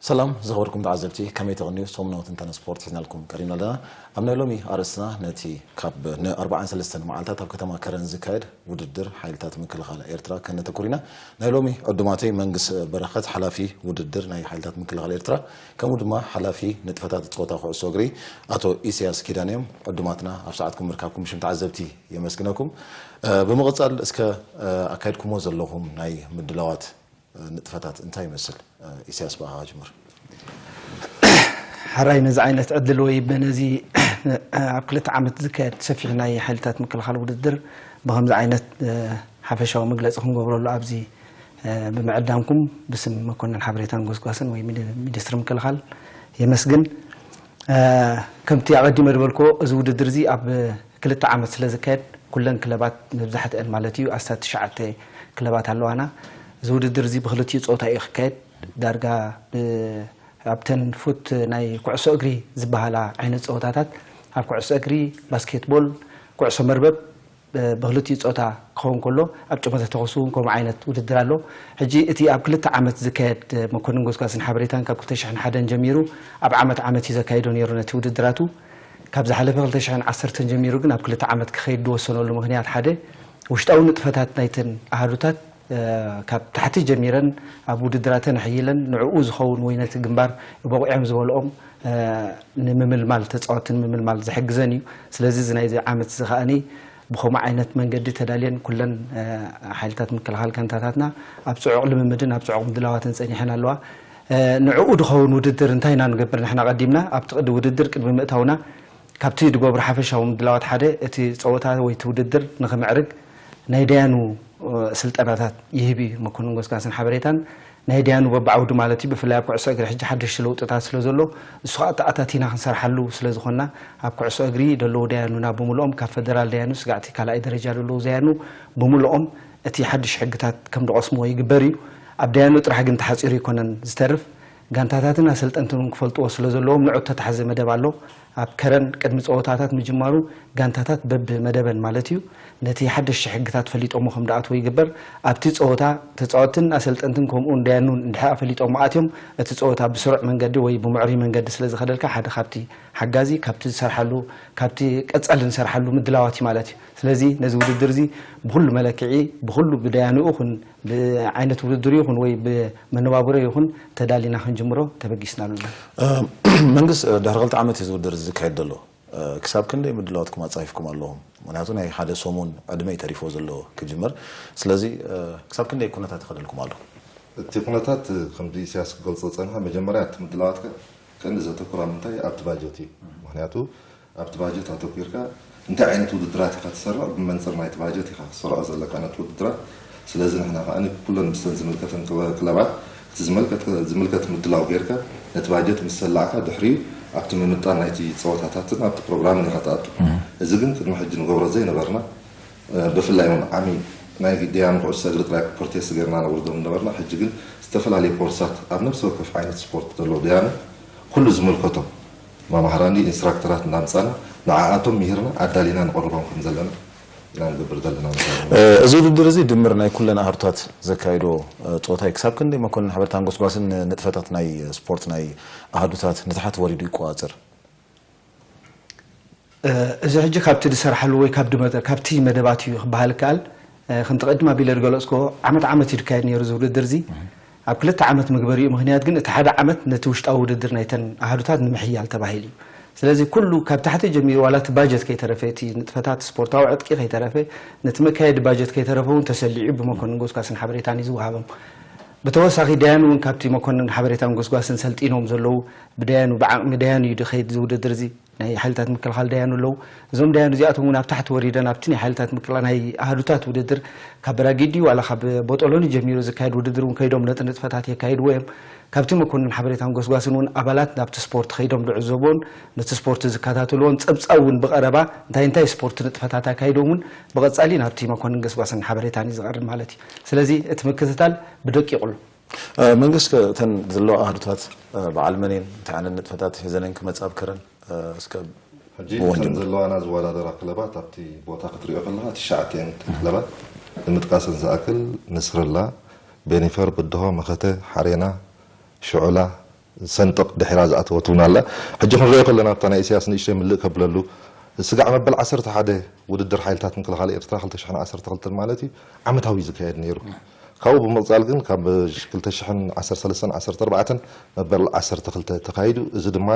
ሰላም ዝኸበርኩም ተዓዘብቲ፣ ከመይ ተቐንዩ? ሰሙናዊ ትንተና ስፖርት ሒዝናልኩም ቀሪብና ኣለና። ኣብ ናይ ሎሚ ኣርእስትና ነቲ ካብ ን43 መዓልታት ኣብ ከተማ ከረን ዝካየድ ውድድር ሓይልታት ምክልኻል ኤርትራ ከነተኩር ኢና። ናይ ሎሚ ዕዱማተይ መንግስ በረኸት፣ ሓላፊ ውድድር ናይ ሓይልታት ምክልኻል ኤርትራ፣ ከምኡ ድማ ሓላፊ ንጥፈታት ጸወታ ኩዕሶ እግሪ ኣቶ ኢሳያስ ኪዳነ እዮም። ዕዱማትና ኣብ ሰዓትኩም ምርካብኩም ብሽም ተዓዘብቲ የመስግነኩም። እ፣ ብምቕጻል እስከ፣ እ፣ ኣካይድኩሞ ዘለኹም ናይ ምድላዋት ንጥፈታት እንታይ ይመስል? ኢሳያስ፣ ብኣኻ ጅምር። ሕራይ ነዚ ዓይነት ዕድል ወይ በነዚ ኣብ ክልተ ዓመት ዝካየድ ሰፊሕ ናይ ሓይልታት ምክልኻል ውድድር ብኸምዚ ዓይነት ሓፈሻዊ መግለፂ ክንገብረሉ ኣብዚ ብምዕዳምኩም ብስም መኮንን ሓበሬታን ጎስጓስን ወይ ሚኒስትሪ ምክልኻል የመስግን። ከምቲ ኣቐዲመ ዝበልክዎ እዚ ውድድር እዚ ኣብ ክልተ ዓመት ስለ ዝካየድ ኩለን ክለባት መብዛሕትአን ማለት እዩ ኣስታት ትሽዓተ ክለባት ኣለዋና። እዚ ውድድር እዚ ብክልቲኡ ፆታ እዩ ክካየድ። ዳርጋ ብ- ኣብተን ፉት ናይ ኩዕሶ እግሪ ዝበሃላ ዓይነት ፀወታታት ኣብ ኩዕሶ እግሪ፣ ባስኬትቦል፣ ኩዕሶ መርበብ ብክልቲኡ ፆታ ክኸውን ከሎ ኣብ ጭመተ ተኹሲ እውን ከምኡ ዓይነት ውድድር ኣሎ። ሕጂ እቲ ኣብ ክልተ ዓመት ዝካየድ መኮንን ጎስጓስን ሓበሬታን ካብ ክልተ ሽሕን ሓደን ጀሚሩ ኣብ ዓመት ዓመት እዩ ዘካይዶ ነይሩ ነቲ ውድድራቱ። ካብ ዝሓለፈ ክልተ ሽሕን ዓሰርተን ጀሚሩ ግን ኣብ ክልተ ዓመት ክኸይድ ዝወሰነሉ ምኽንያት ሓደ ውሽጣዊ ንጥፈታት ናይተን ኣሃዱታት ካብ ታሕቲ ጀሚረን ኣብ ውድድራተን ኣሕይለን ንዕኡ ዝኸውን ወይ ነቲ ግንባር በቑዕዮም ዝበልኦም ንምምልማል ተፃወትቲ ንምምልማል ዝሕግዘን እዩ። ስለዚ እዚ ናይዚ ዓመት እዚ ከዓኒ ብኸምኡ ዓይነት መንገዲ ተዳልየን ኩለን ሓይልታት ምክልኻል ጋንታታትና ኣብ ፅዑቕ ልምምድን ኣብ ፅዑቕ ምድላዋትን ፀኒሐን ኣለዋ። ንዕኡ ዝኸውን ውድድር እንታይ ኢና ንገብር ንሕና ቀዲምና ኣብቲ ቅዲ ውድድር ቅድሚ ምእታውና ካብቲ ዝገብሮ ሓፈሻዊ ምድላዋት ሓደ እቲ ፀወታ ወይ እቲ ውድድር ንኽምዕርግ ናይ ደያኑ ስልጠናታት ይህብ እዩ። መኮንን ጎስጋስን ሓበሬታን ናይ ደያኑ በብዓውዱ ማለት እዩ። ብፍላይ ኣብ ኩዕሶ እግሪ ሕጂ ሓደሽቲ ለውጥታት ስለ ዘሎ እሱ ከዓ ተኣታቲና ክንሰርሓሉ ስለ ዝኾንና ኣብ ኩዕሶ እግሪ ዘለዉ ደያኑና ብምልኦም ካብ ፈደራል ደያኑ ስጋዕቲ ካልኣይ ደረጃ ዘለዉ ደያኑ ብምልኦም እቲ ሓድሽ ሕግታት ከም ዝቐስምዎ ይግበር እዩ። ኣብ ደያኑ ጥራሕ ግን ተሓፂሩ ኣይኮነን ዝተርፍ። ጋንታታትን ኣሰልጠንትን እውን ክፈልጥዎ ስለ ዘለዎም ንዑ ተታሕዘ መደብ ኣሎ። ኣብ ከረን ቅድሚ ፀወታታት ምጅማሩ ጋንታታት በብ መደበን ማለት እዩ ነቲ ሓደሽቲ ሕግታት ፈሊጦሞ ከም ደኣትዎ ይግበር። ኣብቲ ፀወታ ተፃወትትን ኣሰልጠንትን ከምኡ እውን ደያኑን እንድሕር ፈሊጦሞ ኣትዮም እቲ ፀወታ ብስሩዕ መንገዲ ወይ ብምዕሩይ መንገዲ ስለ ዝኸደልካ ሓደ ካብቲ ሓጋዚ ካብቲ ዝሰርሓሉ ካብቲ ቀፃሊ ንሰርሓሉ ምድላዋት እዩ ማለት እዩ። ስለዚ ነዚ ውድድር እዚ ብኩሉ መለክዒ ብኩሉ ብደያንኡ ይኹን ብዓይነት ውድድር ይኹን ወይ ብመነባብሮ ይኹን ተዳሊና ክንጅምሮ ተበጊስና ኣለና። መንግስት ድሕሪ ክልተ ዓመት እዩ ዝውድር ዝካየድ ዘሎ። ክሳብ ክንደይ ምድላዋትኩም ኣፃፊፍኩም ኣለኹም? ምክንያቱ ናይ ሓደ ሰሙን ዕድመ እዩ ተሪፎ ዘሎ ክጅምር። ስለዚ ክሳብ ክንደይ ኩነታት ይኸደልኩም ኣሎ? እቲ ኩነታት ከምዚ ኢሳያስ ክገልፆ ዝፀንሐ መጀመርያ እቲ ምድላዋትካ ቀንዲ ዘተኩር ኣብ ምንታይ ኣብቲ ባጀት እዩ። ምክንያቱ ኣብቲ ባጀት ኣተኩርካ እንታይ ዓይነት ውድድራት ኢኻ ትሰርዕ ብመንፅር ናይቲ ባጀት ኢኻ ክትሰርዖ ዘለካ ነቲ ውድድራት። ስለዚ ንሕና ከኣ ኩለን ምስተን ዝምልከተን ክበ- ክለባት እቲ ዝመልከት ዝምልከት ምድላው ጌርካ ነቲ ባጀት ምስ ሰላዕካ ድሕሪኡ ኣብቲ ምምጣን ናይቲ ፀወታታትን ኣብቲ ፕሮግራምን ኢኻ ትኣቱ። እዚ ግን ቅድሚ ሕጂ ንገብሮ ዘይነበርና ብፍላይ እውን ዓሚ ናይ ዲያን ኩዕሶ እግሪ ጥራይ ፕሮቴስት ጌርና ነውርዶም ነበርና። ሕጂ ግን ዝተፈላለዩ ኮርሳት ኣብ ነፍሲ ወከፍ ዓይነት ስፖርት ዘለዉ ዲያኑ ኩሉ ዝምልከቶም መማህራን ኢንስትራክተራት እንዳምፃና ንዓኣቶም ምሂርና ኣዳሊና ንቐርቦም ከም ዘለና ኢና ንገብር ዘለና። እዚ ውድድር እዚ ድምር ናይ ኩለን ኣህርታት ዘካይዶ ፀወታ እዩ። ክሳብ ክንደይ መኮንን ሓበርታን ጎስጓስን ንጥፈታት ናይ ስፖርት ናይ ኣህዱታት ንታሕት ወሪዱ ይቆፃፀር? እዚ ሕጂ ካብቲ ዝሰርሓሉ ወይ ካብ ድመ- ካብቲ መደባት እዩ ክበሃል ይከኣል። ከምቲ ቅድም ኣቢለ ዝገለፅኮ ዓመት ዓመት እዩ ዝካየድ ነይሩ እዚ ውድድር እዚ። ኣብ ክልተ ዓመት ምግበሪኡ ምክንያት ግን እቲ ሓደ ዓመት ነቲ ውሽጣዊ ውድድር ናይተን ኣሃዱታት ንምሕያል ተባሂሉ እዩ። ስለዚ ኩሉ ካብ ታሕቲ ጀሚሩ ዋላ እቲ ባጀት ከይተረፈ እቲ ንጥፈታት ስፖርታዊ ዕጥቂ ከይተረፈ ነቲ መካየዲ ባጀት ከይተረፈ እውን ተሰሊዑ ብመኮንን ጎስጓስን ሓበሬታን እዩ ዝወሃቦም። ብተወሳኺ ደያኑ እውን ካብቲ መኮንን ሓበሬታን ጎስጓስን ሰልጢኖም ዘለዉ ብደያኑ ብዓቕሚ ደያኑ እዩ ዝኸይድ እዚ ውድድር እዚ። ናይ ሓይልታት ምክልኻል ደያኑ ኣለዉ። እዞም ደያኑ እዚኣቶም እውን ኣብ ታሕቲ ወሪደን ኣብቲ ናይ ሓይልታት ምክልኻል ናይ ኣሃዱታት ውድድር ካብ በራጊዲ ዋላ ካብ ቦጦሎኒ ጀሚሩ ዝካየድ ውድድር እውን ከይዶም ነጥንጥፈታት የካይድዎ እዮም። ካብቲ መኮንን ሓበሬታን ጎስጓስን እውን ኣባላት ናብቲ ስፖርት ከይዶም ዝዕዘብዎን ነቲ ስፖርት ዝከታተልዎን ፀብፃብ እውን ብቐረባ እንታይ እንታይ ስፖርት ንጥፈታት ኣካይዶም እውን ብቐፃሊ ናብቲ መኮንን ጎስጓስን ሓበሬታን እዩ ዝቐርብ ማለት እዩ። ስለዚ እቲ ምክትታል ብደቂቑ ኣሎ። መንግስት እተን ዘለዋ ኣህዱታት በዓል መን እየን እንታይ ዓይነት ንጥፈታት ሒዘን ክመፃ ኣብ ከረን እስከ ሕጂ እተን ዘለዋና ዝወዳደራ ክለባት ኣብቲ ቦታ ክትሪኦ ከለካ ትሽዓተ እየን ክለባት ንምጥቃሰን ዝኣክል ንስርላ፣ ቤኒፈር፣ ብድሆ፣ መኸተ፣ ሓሬና፣ ሽዑላ፣ ሰንጠቕ ድሒራ ዝኣተወት እውን ኣላ። ሕጂ ክንሪኦ ከለና ኣብታ ናይ ኢሳያስ ንእሽተይ ምልእ ከብለሉ ስጋዕ መበል ዓሰርተ ሓደ ውድድር ሓይልታት ምክልኻል ኤርትራ ክልተ ሽሕን ዓሰርተ ክልተን ማለት እዩ ዓመታዊ እዩ ዝካየድ ነይሩ። ካብኡ ብምቕጻል ግን ካብ ክልተ ሽሕን ዓሰርተ ሰለስተን ዓሰርተ ኣርባዕተን መበል ዓሰርተ ክልተ ተኻይዱ፣ እዚ ድማ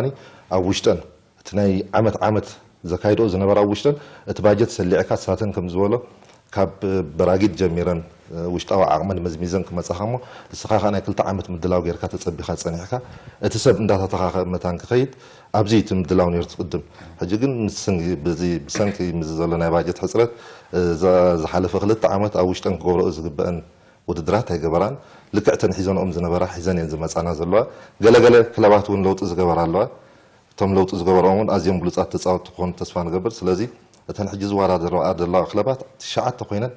ኣብ ውሽጠን እቲ ናይ ዓመት ዓመት ዘካይድኦ ዝነበራ ኣብ ውሽጠን እቲ ባጀት ሰሊዕካ ሳተን ከም ዝበሎ ካብ በራጊድ ጀሚረን ውሽጣዊ ዓቕመን መዝሚዘን ክመጻኻ እሞ ንስኻ ከኣ ናይ ክልተ ዓመት ምድላው ጌርካ ተጸቢኻ ጸኒሕካ እቲ ሰብ እንዳተተኻኸ መታን ክኸይድ ኣብዚ እቲ ምድላው ነይሩ ትቕድም። ሕጂ ግን ምስ ሰንኪ በዚ ብሰንኪ ምስ ዘሎ ናይ ባጀት ሕጽረት እዛ ዝሓለፈ ክልተ ዓመት ኣብ ውሽጠን ክገብረኦ ዝግበአን ውድድራት ኣይገበራን። ልክዕ እተን ሒዘንኦም ዝነበራ ሒዘን እየን ዝመጻና ዘለዋ። ገለገለ ክለባት እውን ለውጢ ዝገበራ ኣለዋ። እቶም ለውጢ ዝገበርኦም እውን ኣዝዮም ብሉጻት ተጻወትቲ ክኾኑ ተስፋ ንገብር። ስለዚ እተን ሕጂ ዝወዳደርኣ ዘለዋ ክለባት ትሽዓተ ኮይነን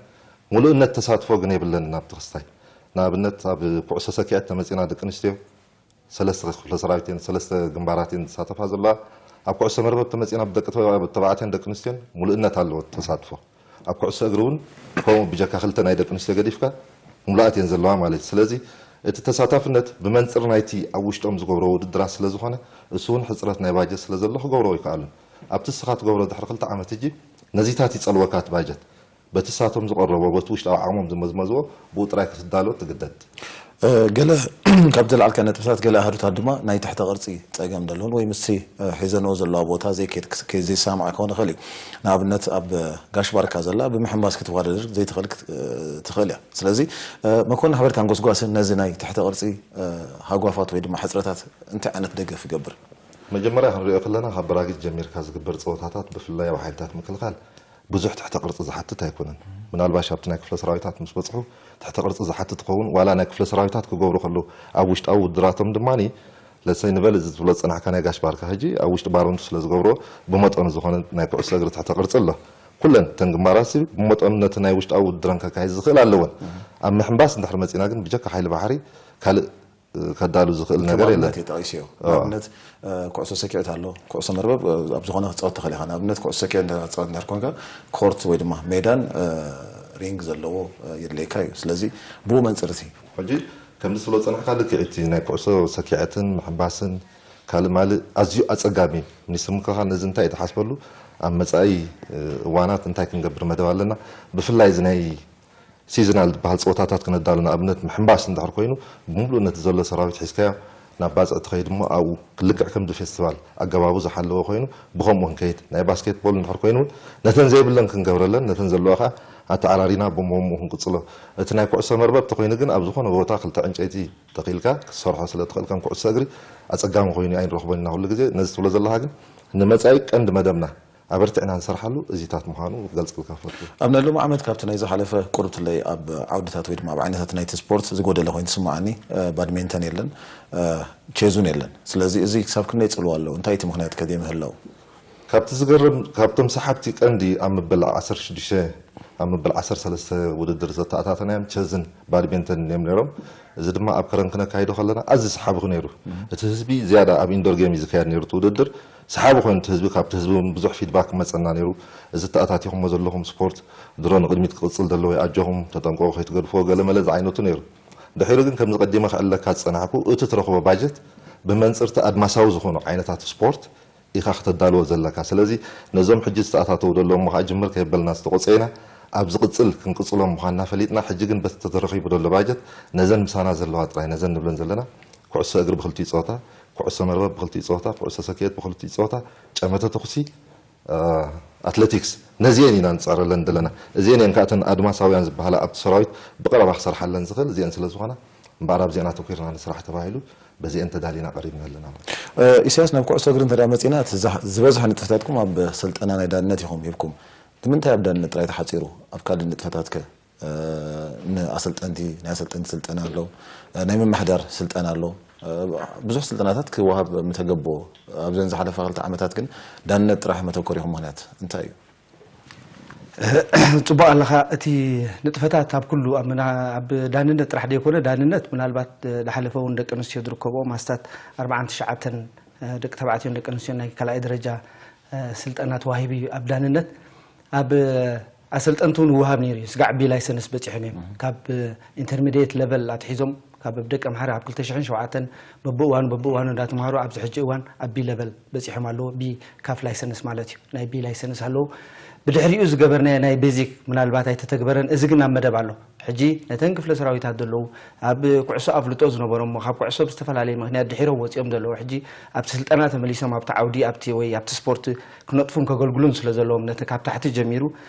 ምሉእነት ተሳትፎ ግን የብለንን ኣብቲ ክስታይ። ንኣብነት ኣብ ኩዕሶ ሰኪዐት ተመጺና ደቂ ኣንስትዮ ሰለስተ ክፍለ ሰራዊት እየን፣ ሰለስተ ግንባራት እየን ዝሳተፋ ዘለዋ። ኣብ ኩዕሶ መርበብ ተመጺና ብደቂ ተባ- ተባዕትዮን ደቂ ኣንስትዮን ምሉእነት ኣለዎ ተሳትፎ። ኣብ ኩዕሶ እግሪ እውን ከምኡ ብጀካ ክልተ ናይ ደቂ ኣንስትዮ ገዲፍካ ምሉኣት እየን ዘለዋ ማለት እዩ። ስለዚ እቲ ተሳታፍነት ብመንፅር ናይቲ ኣብ ውሽጦም ዝገብሮ ውድድራት ስለ ዝኾነ እሱ እውን ሕፅረት ናይ ባጀት ስለ ዘሎ ክገብሮ ኣይከኣሉን። ኣብቲ እስኻ ትገብሮ ድሕሪ ክልተ ዓመት እጂ ነዚታት ይፀልወካ እቲ ባጀት። በቲ ሳቶም ዝቐረቦ በቲ ውሽጣዊ ዓቕሞም ዝመዝመዝዎ ብኡ ጥራይ ክትዳሎ ትግደድ። ገለ ካብ ዘልዓልካ ነጥብታት ገለ ኣህዱታት ድማ ናይ ትሕተ ቅርፂ ፀገም ዘለውን ወይ ምስቲ ሒዘንኦ ዘለዋ ቦታ ዘይከይድ ክስ- ከይ- ዘይሰማማዕ ክኸውን ይኽእል እዩ። ንኣብነት ኣብ ጋሽ ባርካ ዘላ ብምሕንባስ ክትወዳደር ዘይትኽእል ክት- ትኽእል እያ። ስለዚ መኮንን ሓበሬታን ጎስጓስን ነዚ ናይ ትሕተ ቅርፂ ሃጓፋት ወይ ድማ ሕፅረታት እንታይ ዓይነት ደገፍ ይገብር? መጀመርያ ክንሪኦ ከለና ካብ በራጊት ጀሚርካ ዝግበር ፀወታታት ብፍላይ ኣብ ሓይልታት ምክልኻል ብዙሕ ትሕተ ቅርፂ ዝሓትት ኣይኮነን። ምናልባሽ ኣብቲ ናይ ክፍለ ሰራዊታት ምስ በፅሑ ትሕተ ቅርፂ ዝሓትት ክኸውን ዋላ ናይ ክፍለ ሰራዊታት ክገብሩ ከለዉ ኣብ ውሽጣዊ ውድድራቶም ድማ ለሰይ ንበል እዚ ትብሎ ዝፀናሕካ ናይ ጋሽ ባርካ ሕጂ ኣብ ውሽጢ ባረንቱ ስለ ዝገብሮ ብመጠኑ ዝኾነ ናይ ኩዕሶ እግሪ ትሕተ ቅርፂ ኣሎ። ኩለን እተን ግንባራት ሲ ብመጠኑ ነቲ ናይ ውሽጣዊ ውድድረን ከካይድ ዝኽእል ኣለወን። ኣብ ምሕንባስ እንድሕር መፂና ግን ብጀካ ሓይሊ ባሕሪ ካልእ ከዳሉ ዝኽእል ነገር የለን። ኣብነት የጠቂስዮ ንኣብነት ኩዕሶ ሰኪዐት ኣሎ። ኩዕሶ መርበብ ኣብ ዝኾነ ክትፃወት ትኽእል ኢኻ። ንኣብነት ኩዕሶ ሰኪዐት እንዳፃወት እንዳር ኮንካ ኮርት ወይ ድማ ሜዳን ሪንግ ዘለዎ የድልየካ እዩ። ስለዚ ብኡ መንፅር እቲ ሕጂ ከምዚ ስለ ዝፀናሕካ ልክዕ እቲ ናይ ኩዕሶ ሰኪዐትን ምሕንባስን ካልእ ማልእ ኣዝዩ ኣፀጋሚ እዩ። ሚኒስትር ምክልኻል ነዚ እንታይ እዩ ተሓስበሉ ኣብ መፃኢ እዋናት እንታይ ክንገብር መደብ ኣለና ብፍላይ እዚ ናይ ሲዝናል ዝበሃል ፀወታታት ክነዳሉ ንኣብነት ምሕንባስ እንድሕር ኮይኑ ብምሉእ ነቲ ዘሎ ሰራዊት ሒዝካዮ ናብ ባፅዕ ትኸይድ እሞ ኣብኡ ክልክዕ ከምዚ ፌስቲቫል ኣገባቡ ዝሓለወ ኮይኑ ብኸምኡ ክንከይድ ናይ ባስኬትቦል እንድሕር ኮይኑ እውን ነተን ዘይብለን ክንገብረለን ነተን ዘለዋ ከዓ ኣተዓራሪና ብሞምኡ ክንቅፅሎ እቲ ናይ ኩዕሶ መርበብ ተኮይኑ ግን ኣብ ዝኾነ ቦታ ክልተ ዕንጨይቲ ተኺልካ ክትሰርሖ ስለ ትኽእል ከም ኩዕሶ እግሪ ኣፀጋሚ ኮይኑ ኣይንረኽቦን ኢና ኩሉ ግዜ ነዚ ትብሎ ዘለኻ ግን ንመፃኢ ቀንዲ መደብና ኣበርቲዕና ንሰርሓሉ እዚታት ምዃኑ ክገልፀልካ ፈቱ። ኣብ ናይ ሎሚ ዓመት ካብቲ ናይ ዝሓለፈ ቁርብትለይ ኣብ ዓውድታት ወይ ድማ ኣብ ዓይነታት ናይቲ ስፖርት ዝጎደለ ኮይኑ ትስምዓኒ። ባድሜንተን የለን፣ ቼዙን የለን። ስለዚ እዚ ክሳብ ክንደይ ይፅልዎ ኣለዉ? እንታይ እቲ ምኽንያት ከ ዘይምህላው? ካብቲ ዝገርም ካብቶም ሰሓብቲ ቀንዲ ኣብ ምበል ዓሰርተ ሽዱሽተ ኣብ ምበል ዓሰርተ ሰለስተ ውድድር ዘተኣታተናዮም ቸዝን ባድሜንተንን እዮም ነይሮም። እዚ ድማ ኣብ ከረን ክነካይዶ ከለና ኣዝዩ ሰሓቢ ነይሩ። እቲ ህዝቢ ዝያዳ ኣብ ኢንዶር ጌም እዩ ዝካየድ ነይሩ እቲ ውድድር። ሰሓቢ ኮይኑ እቲ ህዝቢ ካብቲ ህዝቢ እውን ብዙሕ ፊድባክ መፀና ነይሩ። እዚ ተኣታቲኹሞ ዘለኹም ስፖርት ድሮ ንቕድሚት ክቕፅል ዘለዎ ኣጆኹም ተጠንቀቑ ከይትገድፍዎ ገለመለ ዝዓይነቱ ነይሩ። ድሒሩ ግን ከምዚ ቀዲመ ክዕለካ ዝፀናሕኩ እቲ ትረኽቦ ባጀት ብመንፅርቲ ኣድማሳዊ ዝኾኑ ዓይነታት ስፖርት ኢኻ ክተዳልዎ ዘለካ። ስለዚ ነዞም ሕጂ ዝተኣታተው ዘለዉ እሞ ከዓ ጅምር ከየበልና ዝተቆፀ ኢና ኣብ ዝቕፅል ክንቅፅሎም ምዃንና ፈሊጥና ሕጂ ግን በቲ ተረኺቡ ዘሎ ባጀት ነዘን ምሳና ዘለዋ ጥራይ ነዘን ንብለን ዘለና ኩዕሶ እግሪ ብክልቲኡ ፀወታ፣ ኩዕሶ መርበብ ብክልቲኡ ፀወታ፣ ኩዕሶ ሰክየት ብክልቲኡ ፀወታ፣ ጨመተ ተኹሲ፣ ኣትሌቲክስ ነዚአን ኢና ንፅዕረለን ዘለና። እዚአን እየን ከዓ እተን ኣድማሳውያን ዝበሃላ ኣብቲ ሰራዊት ብቐረባ ክሰርሓለን ዝኽእል እዚአን ስለ ዝኾና እምበኣር ኣብዚአን ኣተኲርና ንስራሕ ተባሂሉ በዚአን ተዳሊና ቀሪብና ኣለና ማለት እዩ። ኢሳያስ ናብ ኩዕሶ እግሪ እንተ መፂና እቲ ዝበዝሐ ንጥፍታትኩም ኣብ ስልጠና ናይ ዳንነት ኢኹም ሂብኩም። ንምንታይ ኣብ ዳንነት ጥራይ ተሓፂሩ? ኣብ ካልእ ንጥፈታት ከ ንኣሰልጠንቲ ናይ ኣሰልጠንቲ ስልጠና ኣሎ፣ ናይ ምምሕዳር ስልጠና ኣሎ። ብዙሕ ስልጠናታት ክወሃብ ምተገቦ ኣብዘን ዝሓለፋ ክልተ ዓመታት ግን ዳንነት ጥራሕ መተኮሪኹም ምክንያት እንታይ እዩ? ፅቡቅ ኣለኻ። እቲ ንጥፈታት ኣብ ኩሉ ኣብ ዳንነት ጥራሕ ደይኮነ ዳንነት ምናልባት ዝሓለፈ እውን ደቂ ኣንስትዮ ዝርከብኦም ኣስታት ኣርባዓን ትሽዓተን ደቂ ተባዕትዮን ደቂ ኣንስትዮን ናይ ካልኣይ ደረጃ ስልጠና ተዋሂቡ እዩ ኣብ ዳንነት ኣብ ኣሰልጠንቲ እውን ይወሃብ ነይሩ እዩ። ስጋዕ ቢ ላይሰንስ በፂሖም እዮም ካብ ኢንተርሚዲየት ለቨል ኣትሒዞም ካብ ኣብ ደቀምሓረ ኣብ ክልተ ሽሕን ሸውዓተን በብእዋኑ በብእዋኑ እንዳተምሃሩ ኣብዚ ሕጂ እዋን ኣብ ቢ ለቨል በፂሖም ኣለዉ። ቢ ካፍ ላይሰንስ ማለት እዩ። ናይ ቢ ላይሰንስ ኣለዉ። ብድሕሪኡ ዝገበርናዮ ናይ ቤዚክ ምናልባት ኣይተተግበረን፣ እዚ ግን ኣብ መደብ ኣሎ። ሕጂ ነተን ክፍለ ሰራዊታት ዘለዉ ኣብ ኩዕሶ ኣፍልጦ ዝነበሮም እሞ ካብ ኩዕሶ ብዝተፈላለየ ምክንያት ድሒሮም ወፂኦም ዘለዉ ሕጂ ኣብቲ ስልጠና ተመሊሶም ኣብቲ ዓውዲ ኣብቲ ወይ ኣብቲ ስፖርት ክነጥፉን ከገልግሉን ስለ ዘለዎም ነቲ ካብ ታሕቲ ጀሚሩ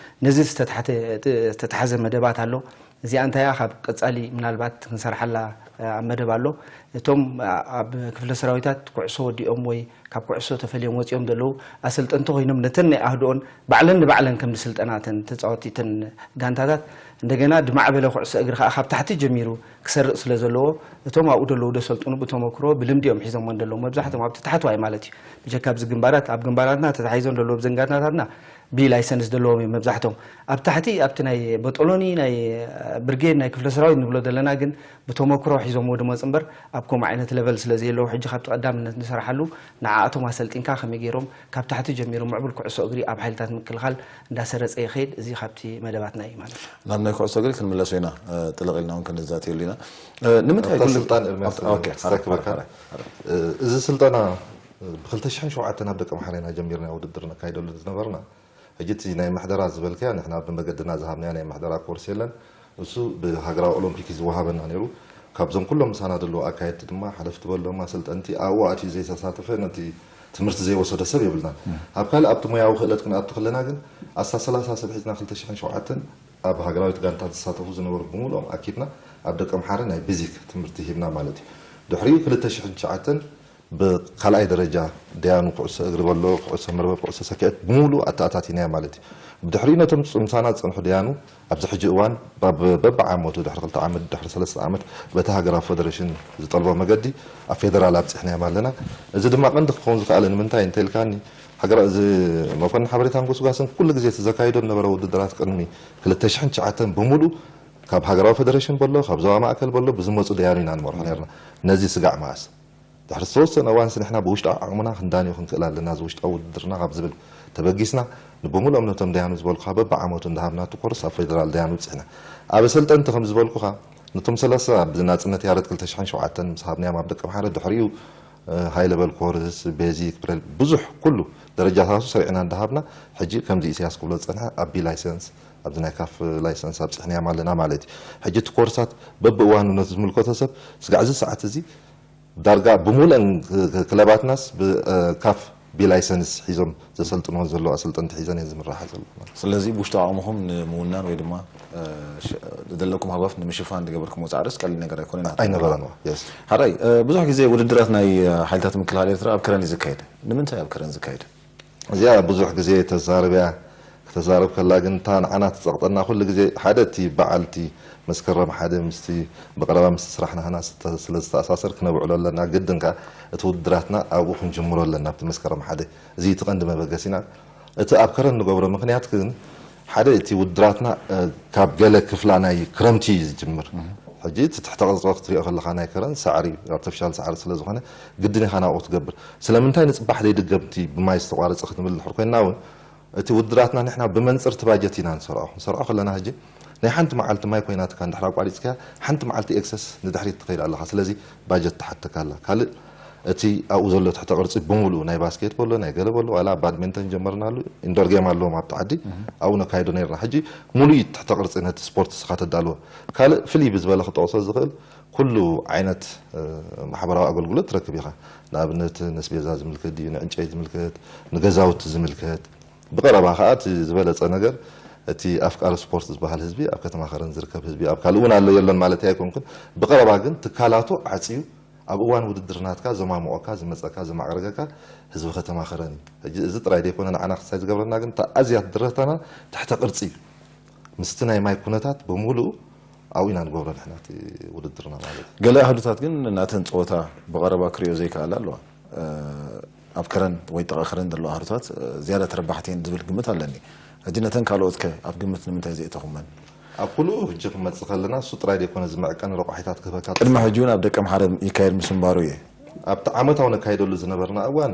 ነዚ ዝተታሕተ- ዝተታሕዘ መደባት ኣሎ። እዚኣ እንታይ እያ ካብ ቀጻሊ ምናልባት ክንሰርሓላ ኣብ መደብ ኣሎ። እቶም ኣብ ክፍለ ሰራዊታት ኩዕሶ ወዲኦም ወይ ካብ ኩዕሶ ተፈልዮም ወፂኦም ዘለዉ ኣሰልጠንቲ ኮይኖም ነተን ናይ ኣህድኦን ባዕለን ንባዕለን ከም ስልጠና እተን ተፃወቲ እተን ጋንታታት እንደገና ድማዕበለ ኩዕሶ እግሪ ከዓ ካብ ታሕቲ ጀሚሩ ክሰርእ ስለ ዘለዎ እቶም ኣብኡ ዘለዉ ደሰልጥኑ ብተመክሮ ብልምዲ እዮም ሒዞሞ ዘለዉ መብዛሕቶም ኣብቲ ታሕተዋይ ማለት እዩ ብጀካ ኣብዚ ግንባራት ኣብ ግንባራትና ተታሒዞም ዘለዉ ብዘን ጋንታታትና ቢ ላይሰንስ ዘለዎም እዮም መብዛሕቶም ኣብ ታሕቲ ኣብቲ ናይ በጦሎኒ ናይ ብርጌድ ናይ ክፍለ ሰራዊት ንብሎ ዘለና ግን ብተመክሮ ሒዞምዎ ድመፁ እምበር ኣብ ከምኡ ዓይነት ለቨል ስለ ዘየለዉ ሕጂ ካብቲ ቀዳምነት ንሰርሓሉ ንዓኣቶም ኣሰልጢንካ ከመይ ገይሮም ካብ ታሕቲ ጀሚሩ ምዕቡል ኩዕሶ እግሪ ኣብ ሓይልታት ምክልኻል እንዳሰረፀ ይኸይድ እዚ ካብቲ መደባትና እዩ ማለት እዩ ናብ ናይ ኩዕሶ እግሪ ክንምለሶ ኢና ጥልቕ ኢልና እውን ክንዛተየሉ ኢና ንምንታይ ስልጣን ኤርሚያስ ክስተክበካ እዚ ስልጠና ብ2007 ኣብ ደቂ ኣምሓራ ኢና ጀሚርና ውድድር ነካይደሉ ዝነበርና ሕጂ እቲ ናይ ምሕደራ ዝበልካዮ ንሕና ብመገድና ዝሃብናዮ ናይ ምሕደራ ኮርስ የለን። እሱ ብሃገራዊ ኦሎምፒክ እዩ ዝወሃበና ነይሩ። ካብዞም ኩሎም ምሳና ዘለዉ ኣካየድቲ ድማ ሓለፍቲ በሎም ኣሰልጠንቲ ኣብኡ ኣትዩ ዘይተሳተፈ ነቲ ትምህርቲ ዘይወሰደ ሰብ የብልናን። ኣብ ካልእ ኣብቲ ሞያዊ ክእለት ክንኣቱ ከለና ግን ኣስታት ሰላሳ ሰብ ሒዝና ክልተ ሽሕን ሸውዓተን ኣብ ሃገራዊት ጋንታ ዝሳተፉ ዝነበሩ ብምሉኦም ኣኪብና ኣብ ደቂ ኣምሓረ ናይ ቤዚክ ትምህርቲ ሂብና ማለት እዩ። ድሕሪኡ ክልተ ሽሕን ትሽዓተን ብካልኣይ ደረጃ ደያኑ ኩዕሶ እግሪ በሎ፣ ኩዕሶ መርበብ፣ ኩዕሶ ሰኪዐት ብሙሉእ ኣተኣታቲናዮ ማለት እዩ። ብድሕሪኡ ነቶም ምሳና ዝጸንሑ ደያኑ ኣብዚ ሕጂ እዋን በብዓመቱ ድሕሪ ክልተ ዓመት ድሕሪ ሰለስተ ዓመት በቲ ሃገራዊ ፈደረሽን ዝጠልቦ መገዲ ኣብ ፌደራል ኣብጺሕናዮም ኣለና። እዚ ድማ ቀንዲ ክኸውን ዝኸኣለ ንምንታይ እንተኢልካኒ ሃገራ እዚ መኮንን ሓበሬታን ጎስጓስን ኩሉ ግዜ እቲ ዘካይዶ ዝነበረ ውድድራት ቅድሚ ክልተ ሽሕን ትሽዓተን ብሙሉእ ካብ ሃገራዊ ፈደረሽን በሎ ካብ ዞባ ማእከል በሎ ብዝመፁ ደያኑ ኢና ንመርሖ ነርና። ነዚ ስጋዕ መኣስ ድሕሪ ዝተወሰነ እዋንስ ንሕና ብውሽጣዊ ዓቕምና ክንዳንዮ ክንክእል ኣለና፣ እዚ ውሽጣዊ ውድድርና ካብ ዝብል ተበጊስና፣ ንብምሉኦም ነቶም ደያኑ ዝበልኩኻ በብዓመቱ እንዳሃብና እቲ ኮርስ ኣብ ፌደራል ደያኑ ኣብጺሕና። ኣብ ኣሰልጠንቲ ከም ዝበልኩኻ፣ ነቶም ሰላሳ ብናጽነት ያረድ ክልተ ሽሕን ሸውዓተን ምስ ሃብናዮም ኣብ ደቂ ኣምሓረ፣ ድሕሪኡ ሃይ ለቨል ኮርስ፣ ቤዚክ፣ ፕሬል፣ ብዙሕ ኩሉ ደረጃታቱ ሰሪዕና እንዳሃብና፣ ሕጂ ከምዚ ኢሳያስ ክብሎ ዝጸንሐ ኣብ ቢ ላይሰንስ ኣብዚ ናይ ካፍ ላይሰንስ ኣብፂሕናዮም ኣለና ማለት እዩ። ሕጂ እቲ ኮርሳት በብእዋኑ ነቲ ዝምልከቶ ሰብ ስጋዕ እዚ ሰዓት እዚ ዳርጋ ብምሉአን ክለባትናስ ብካፍ ቢ ላይሰንስ ሒዞም ዘሰልጥንዎ ዘለዉ ኣሰልጠንቲ ሒዘን እየን ዝምራሓ ዘለዋ። ስለዚ ብውሽጣዊ ዓቕምኹም ንምውናን ወይ ድማ ዝደለኩም ሃጓፍ ንምሽፋን ዝገበርኩምዎ ፃዕርስ ቀሊል ነገር ኣይኮነን። ኣይነበረን። ሓራይ ብዙሕ ግዜ ውድድራት ናይ ሓይልታት ምክልኻል ኤርትራ ኣብ ከረን እዩ ዝካየድ። ንምንታይ ኣብ ከረን ዝካየድ? እዚኣ ብዙሕ ግዜ ተዛርብ እያ። ክተዛርብ ከላ ግን እታ ንዓና ትጸቕጠና ኩሉ ግዜ ሓደ እቲ በዓል እቲ መስከረም ሓደ ምስቲ ብቐረባ ምስቲ ስራሕና ሃና ስለ ዝተኣሳሰር ክነብዕሎ ኣለና። ግድን ከኣ እቲ ውድድራትና ኣብኡ ክንጅምሮ ኣለና ኣብቲ መስከረም ሓደ። እዚ እቲ ቀንዲ መበገሲና። እቲ ኣብ ከረን ንገብሮ ምኽንያት ግን ሓደ እቲ ውድድራትና ካብ ገለ ክፍላ ናይ ክረምቲ እዩ ዝጅምር። ሕጂ እቲ ትሕተ ቅርፂ ክትሪኦ ከለኻ ናይ ከረን ሳዕሪ ኣርተፊሻል ሳዕሪ ስለ ዝኾነ ግድን ኢኻ ናብኡ ክትገብር። ስለምንታይ ንፅባሕ ዘይድገም እቲ ብማይ ዝተቋረፀ ክንብል ድሕር ኮይንና እውን እቲ ውድድራትና ንሕና ብመንፅር እቲ ባጀት ኢና ንሰርዖ። ክንሰርዖ ከለና ሕጂ ናይ ሓንቲ መዓልቲ ማይ ኮይናትካ እንድሕር ኣቋሪፅካያ ሓንቲ መዓልቲ ኤክሰስ ንድሕሪት ትኸይድ ኣለኻ። ስለዚ ባጀት ትሓተካ ኣላ። ካልእ እቲ ኣብኡ ዘሎ ትሕተ ቅርፂ ብምሉኡ ናይ ባስኬት በሎ ናይ ገለ በሎ ዋላ ባድሜንተን ጀመርናሉ ኢንዶር ጌም ኣለዎም ኣብቲ ዓዲ ኣብኡ ነካይዶ ነርና። ሕጂ ሙሉእ እዩ ትሕተ ቅርፂ ነቲ ስፖርት ስኻ ተዳልዎ። ካልእ ፍልይ ብዝበለ ክጠቕሶ ዝኽእል ኩሉ ዓይነት ማሕበራዊ ኣገልግሎት ትረክብ ኢኻ። ንኣብነት ነስቤዛ ዝምልከት ድዩ ንዕንጨይ ዝምልከት ንገዛውቲ ዝምልከት ብቐረባ ከዓ እቲ ዝበለፀ ነገር እቲ ኣፍቃሪ ስፖርት ዝበሃል ህዝቢ ኣብ ከተማ ከረን ዝርከብ ህዝቢ ኣብ ካልእ እውን ኣሎ የሎን ማለት ኣይኮንኩን። ብቐረባ ግን ትካላቱ ዓፅዩ ኣብ እዋን ውድድር ናትካ ዘማምቆካ ዝመፀካ ዘማዕረገካ ህዝቢ ከተማ ከረን እዩ። ሕጂ እዚ ጥራይ ዘይኮነ ንዓና ክሳይ ዝገብረና ግን እታ ኣዝያ ትድረታና ትሕተ ቅርፂ እዩ። ምስቲ ናይ ማይ ኩነታት ብምሉኡ ኣብኡ ኢና ንገብሮ ንሕና እቲ ውድድርና ማለት እዩ። ገለ ኣህዱታት ግን ናተን ፀወታ ብቐረባ ክሪኦ ዘይከኣላ ኣለዋ። ኣብ ከረን ወይ ጥቓ ከረን ዘለዋ ኣህዱታት ዝያዳ ተረባሕቲ እየን ዝብል ግምት ኣለኒ። ሕጂ ነተን ካልኦት ከ ኣብ ግምት ንምንታይ ዘእተኹመን? ኣብ ኩሉ ሕጂ ክመጽእ ከለና እሱ ጥራይ ደይኮነ ዝምዕቀን ረቋሒታት ክህበካ ቅድሚ ሕጂ እውን ኣብ ደቀ ምሓረ ይካየድ ምስ ምንባሩ እየ። ኣብቲ ዓመታዊ ነካይደሉ ዝነበርና እዋን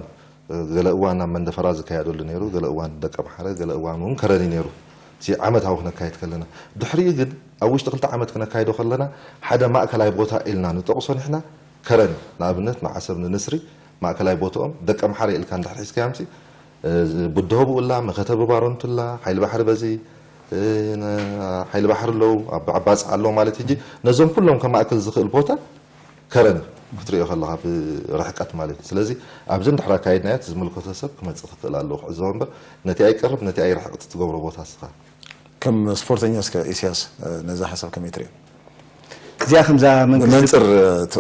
ገለ እዋን ኣብ መንደፈራ ዝካየደሉ ነይሩ፣ ገለ እዋን ደቀ ምሓረ፣ ገለ እዋን እውን ከረን እዩ ነይሩ። እቲ ዓመታዊ ክነካይድ ከለና። ድሕሪኡ ግን ኣብ ውሽጢ ክልተ ዓመት ክነካይዶ ከለና ሓደ ማእከላይ ቦታ ኢልና ንጠቕሶ ንሕና ከረን እዩ። ንኣብነት ንዓሰብ ንንስሪ ማእከላይ ቦታኦም ደቂ ኣምሓራ ኢልካ እንድሕር ሒዝካዮምሲ፣ እ፣ ብድሆ ብኡላ፣ መኸተ ብባሮንቱላ፣ ሓይሊ ባሕሪ በዚ፣ እ፣ ነ-፣ ሓይሊ ባሕሪ ኣለዉ፣ ኣብ ዓባጽ ኣለዉ ማለት ሕጂ ነዞም ኩሎም ከማእክል ዝኽእል ቦታ ከረን እዩ ክትሪኦ ከለኻ ብርሕቀት ማለት እዩ። ስለዚ ኣብዚ እንድሕር ኣካይድናዮ እቲ ዝምልከቶ ሰብ ክመጽእ ክኽእል ኣለዎ ክዕዘቦ እምበር ነቲ ኣይቀርብ ነቲ ኣይርሕቕ እቲ ትገብሮ ቦታ እስኻ ከም ስፖርተኛ እስከ ኢሳያስ ነዛ ሓሳብ ከመይ ትሪኦ? እዚኣ ከምዛ መንግስቲ ብመንፅር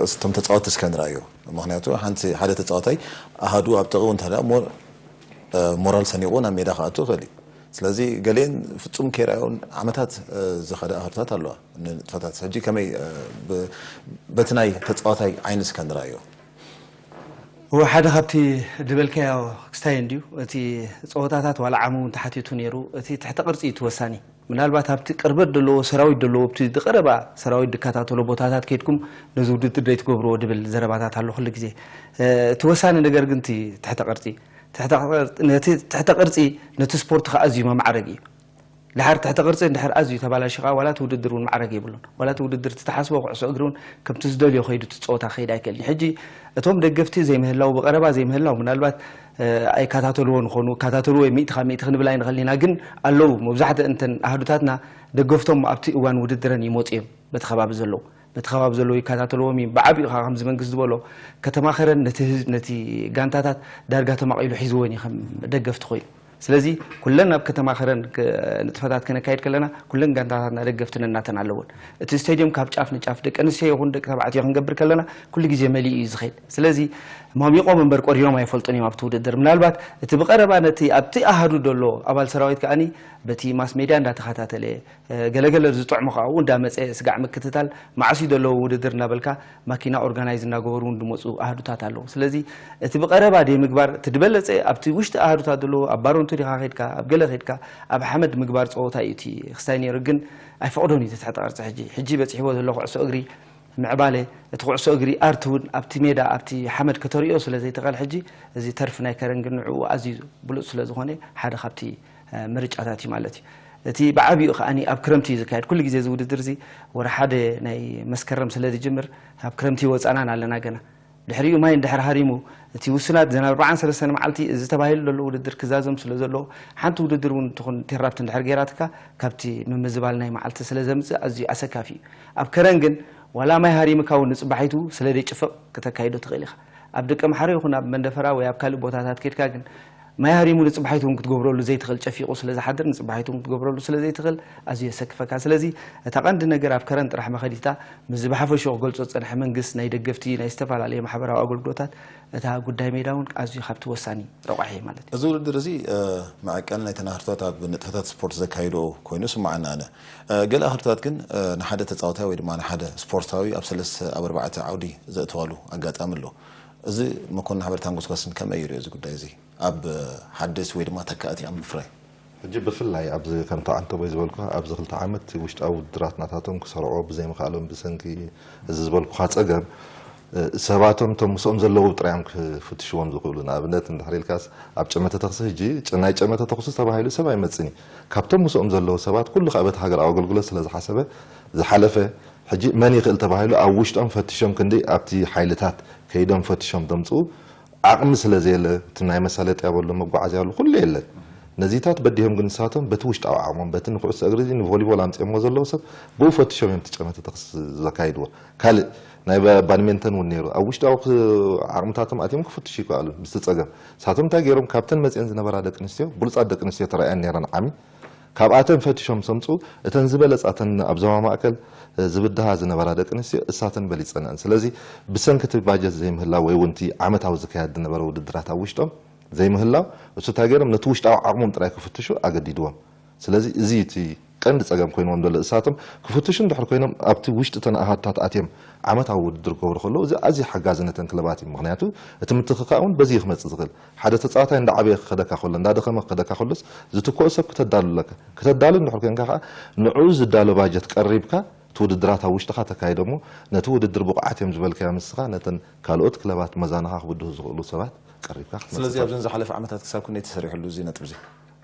እቶም ተፃወትቲ እስከ ንርኣዮ። ምክንያቱ ሓንቲ ሓደ ተፃዋታይ ኣሃዱ ኣብ ጥቕኡ እንተ ሞራል ሰኒቑ ናብ ሜዳ ክኣቱ ይኽእል እዩ። ስለዚ ገሊአን ፍፁም ከይረኣዮን ዓመታት ዝኸዳ ኣሃዱታት ኣለዋ ንጥፈታት። ሕጂ ከመይ በቲ ናይ ተፃዋታይ ዓይኒ እስከ ንርኣዮ? እወ ሓደ ካብቲ ዝበልካዮ ክስታይ እንድዩ እቲ ፀወታታት ዋላ ዓሙ እውን ተሓቲቱ ነይሩ እቲ ትሕተ ቅርፂ እዩ እቲ ወሳኒ ምናልባት ኣብቲ ቅርበት ዘለዎ ሰራዊት ዘለዎ ኣብቲ ዝቀረባ ሰራዊት ዝከታተሎ ቦታታት ከይድኩም ነዚ ውድድር ደይትገብርዎ ድብል ዘረባታት ኣሎ ኩሉ ግዜ እቲ ወሳኒ ነገር ግን እቲ ትሕተ ቅርፂ ነቲ ትሕተ ቅርፂ ነቲ ስፖርት ከዓ ኣዝዩ መማዕረግ እዩ ድሓር ትሕተ ቅርፂ እንድሕር ኣዝዩ ተባላሽኻ ዋላ እቲ ውድድር እውን ማዕረግ የብሉን። ዋላ እቲ ውድድር እቲ ትሓስቦ ኩዕሶ እግሪ እውን ከምቲ ዝደልዮ ከይዱ እቲ ፀወታ ክኸይድ ኣይክእልን እዩ። ሕጂ እቶም ደገፍቲ ዘይምህላው ብቐረባ ዘይምህላው ምናልባት ኣይከታተልዎን ይኾኑ። ይከታተልዎ እዮም ሚእቲ ካብ ሚእቲ ክንብል ኣይንኽእልን ኢና። ግን ኣለዉ መብዛሕትአን እተን ኣሃዱታትና ደገፍቶም ኣብቲ እዋን ውድድረን ይመፁ እዮም በቲ ከባቢ ዘለዉ። በቲ ከባቢ ዘለዉ ይከታተልዎም እዩ። ብዓቢኡ ከዓ ከምዚ መንግስቲ ዝበሎ ከተማ ከረን ነቲ ህዝቢ ነቲ ጋንታታት ዳርጋ ተማቒሉ ሒዝወን እዩ ከም ደገፍቲ ኮይኑ። ስለዚ ኩለን ኣብ ከተማ ከረን ንጥፈታት ክነካይድ ከለና ኩለን ጋንታታትና ደገፍቲ ነናተን ኣለወን። እቲ ስቴድየም ካብ ጫፍ ንጫፍ ደቂ ኣንስትዮ ይኹን ደቂ ተባዕትዮ ክንገብር ከለና ኩሉ ግዜ መሊኡ እዩ ዝኸይድ። ስለዚ ሞሚቖም እምበር ቆሪሮም ኣይፈልጡን እዮም ኣብቲ ውድድር። ምናልባት እቲ ብቐረባ ነቲ ኣብቲ ኣሃዱ ዘሎ ኣባል ሰራዊት ከኣኒ በቲ ማስ ሜድያ እንዳተኸታተለ ገለገለ ዝጥዕሞ ከዓ ኣብኡ እንዳመፀ ስጋዕ ምክትታል መዓስ እዩ ዘለዎ ውድድር እንዳበልካ ማኪና ኦርጋናይዝ እናገበሩ እውን ዝመፁ ኣሃዱታት ኣለዉ። ስለዚ እቲ ብቐረባ ደይ ምግባር እቲ ዝበለፀ ኣብቲ ውሽጢ ኣሃዱታት ዘለዉ ኣብ ባሮንቱ ዲኻ ከድካ ኣብ ገለ ከድካ ኣብ ሓመድ ምግባር ፀወታ እዩ እቲ ክስታይ ነይሩ ግን ኣይፈቕዶን እዩ እቲ ትሕተ ቅርፂ ሕጂ ሕጂ በፂሕዎ ዘሎ ኩዕሶ እግሪ ምዕባለ እቲ ኩዕሶ እግሪ ኣርት እውን ኣብቲ ሜዳ ኣብቲ ሓመድ ከተርእዮ ስለ ዘይትኽእል ሕጂ እዚ ተርፍ ናይ ከረን ግን ንዕኡ ኣዝዩ ብሉፅ ስለ ዝኾነ ሓደ ካብቲ ምርጫታት እዩ ማለት እዩ። እቲ ብዓቢኡ ከኣ ኣብ ክረምቲ እዩ ዝካየድ። ኩሉ ግዜ እዚ ውድድር እዚ ወርሒ ሓደ ናይ መስከረም ስለ ዝጅምር ኣብ ክረምቲ ይወጻናን ኣለና ገና። ድሕሪኡ ማይ እንድሕር ሃሪሙ እቲ ውሱናት ዘን ኣርባዓን ሰለስተን መዓልቲ እዚ ተባሂሉ ዘሎ ውድድር ክዛዘም ስለ ዘለዎ ሓንቲ ውድድር እውን ትኹን ኢንተራፕት እንድሕር ገይራትካ ካብቲ ምምዝባል ናይ መዓልቲ ስለ ዘምጽእ ኣዝዩ ኣሰካፊ እዩ። ኣብ ከረን ግን ዋላ ማይ ሃሪምካ እውን ንጽባሒቱ ስለ ደይጭፍቕ ክተካይዶ ትኽእል ኢኻ። ኣብ ደቀምሓረ ይኹን ኣብ መንደፈራ ወይ ኣብ ካልእ ቦታታት ኬድካ ግን ማይ ሃሪሙ ንጽባሒቱ እውን ክትገብረሉ ዘይትኽእል ጨፊቑ ስለ ዝሓድር ንጽባሒቱ እውን ክትገብረሉ ስለ ዘይትኽእል ኣዝዩ የሰክፈካ። ስለዚ እታ ቀንዲ ነገር ኣብ ከረን ጥራሕ መኸዲታ ምስዚ ብሓፈሽኡ ክገልጾ ዝጸንሐ መንግስት ናይ ደገፍቲ ናይ ዝተፈላለየ ማሕበራዊ ኣገልግሎታት እታ ጉዳይ ሜዳ እውን ኣዝዩ ካብቲ ወሳኒ ረቋሒ ማለት እዩ። እዚ ውድድር እዚ መዐቀኒ ናይ ተናህርታት ኣብ ንጥፈታት ስፖርት ዘካይድኦ ኮይኑ ስማዓና ኣነ። ገለ ኣህርታት ግን ንሓደ ተጻዋታይ ወይ ድማ ንሓደ ስፖርታዊ ኣብ ሰለስተ ኣብ ኣርባዕተ ዓውዲ ዘእተዋሉ ኣጋጣሚ ኣሎ። እዚ መኮንን ሓበሬታን ጎስጓስን ከመይ ይሪኦ እዚ ጉዳይ እዚ ኣብ ሓደስቲ ወይ ድማ ተካእቲ ኣብ ምፍራይ? ሕጂ ብፍላይ ኣብዚ ከምቲ ዓንተቦይ ዝበልኩኻ ኣብዚ ክልተ ዓመት ውሽጣዊ ውድድራት ናታቶም ክሰርዕዎ ብዘይምኽኣሎም ብሰንኪ እዚ ዝበልኩኻ ጸገም ሰባቶም እቶም ምስኦም ዘለዉ ጥራይ እዮም ክፍትሽዎም ዝኽእሉ። ንኣብነት እንድሕር ኢልካስ ኣብ ጨመተ ተኽሲ ሕጂ ናይ ጨመተ ተኽሲ ተባሂሉ ሰብ ኣይመጽን እዩ። ካብቶም ምስኦም ዘለዉ ሰባት ኩሉ ከዓ በቲ ሃገራዊ ኣገልግሎት ስለ ዝሓሰበ ዝሓለፈ ሕጂ መን ይኽእል ተባሂሉ ኣብ ውሽጦም ፈትሾም ክንዲ ኣብቲ ሓይልታት ከይዶም ፈትሾም ዘምፅኡ ዓቕሚ ስለ ዘየለ እቲ ናይ መሳለጥያ በሎ መጓዓዝያ በሎ ኩሉ የለን። ነዚታት በዲሆም ግን ንሳቶም በቲ ውሽጣዊ ዓቕሞም በቲ ንኩዕሶ እግሪ እዚ ንቮሊቦል ኣምፅኦሞ ዘለዉ ሰብ ብኡ ፈትሾም እዮም እቲ ጨመተ ተኽሲ ዘካይድዎ። ካልእ ናይ ባድሜንተን እውን ነይሩ ኣብ ውሽጣዊ ዓቕምታቶም ኣትዮም ክፍትሹ ይከኣሉ ምስቲ ፀገም ንሳቶም እንታይ ገይሮም ካብተን መፅአን ዝነበራ ደቂ ኣንስትዮ ብሉፃት ደቂ ኣንስትዮ ተራእያን ነይረን ዓሚ ካብኣተን ፈቲሾም ሰምፁ እተን ዝበለፃ እተን ኣብ ዞባ ማእከል ዝብድሃ ዝነበራ ደቂ ኣንስትዮ እሳተን በሊፀንኣን ስለዚ ብሰንኪ እቲ ባጀት ዘይምህላው ወይ እውን እቲ ዓመታዊ ዝካየድ ዝነበረ ውድድራት ኣብ ውሽጦም ዘይምህላው እሱ እንታይ ገይሮም ነቲ ውሽጣዊ ዓቕሞም ጥራይ ክፍትሹ ኣገዲድዎም ስለዚ እዚ እቲ ቀንዲ ፀገም ኮይንዎም ዘሎ እሳቶም ክፍትሹ እንድሕር ኮይኖም ኣብቲ ውሽጢ እተን ኣሃታት ኣትዮም ዓመታዊ ውድድር ክገብሩ ከለዉ እዚ ኣዝዩ ሓጋዚ ነተን ክለባት እዩ ምክንያቱ እቲ ምትኽኻእ እውን በዚ እዩ ክመፅእ ዝኽእል ሓደ ተፃዋታይ እንዳዓበየ ክኸደካ ከሎ እንዳደኸመ ክኸደካ ከሎስ ዝትክኦ ሰብ ክተዳሉ ኣለካ። ክተዳሉ እንድሕር ኮንካ ከዓ ንዕኡ ዝዳሎ ባጀት ቀሪብካ እቲ ውድድራት ኣብ ውሽጥኻ ተካይዶ እሞ ነቲ ውድድር ብቑዓት እዮም ዝበልካዮም ንስኻ ነተን ካልኦት ክለባት መዛንኻ ክብድሁ ዝኽእሉ ሰባት ቀሪብካ ክትመፅእ ስለዚ ትኽእል። ኣብዘን ዝሓለፈ ዓመታት ክሳብ ክንደይ ተሰሪሕሉ እዚ ነጥብ እዚ?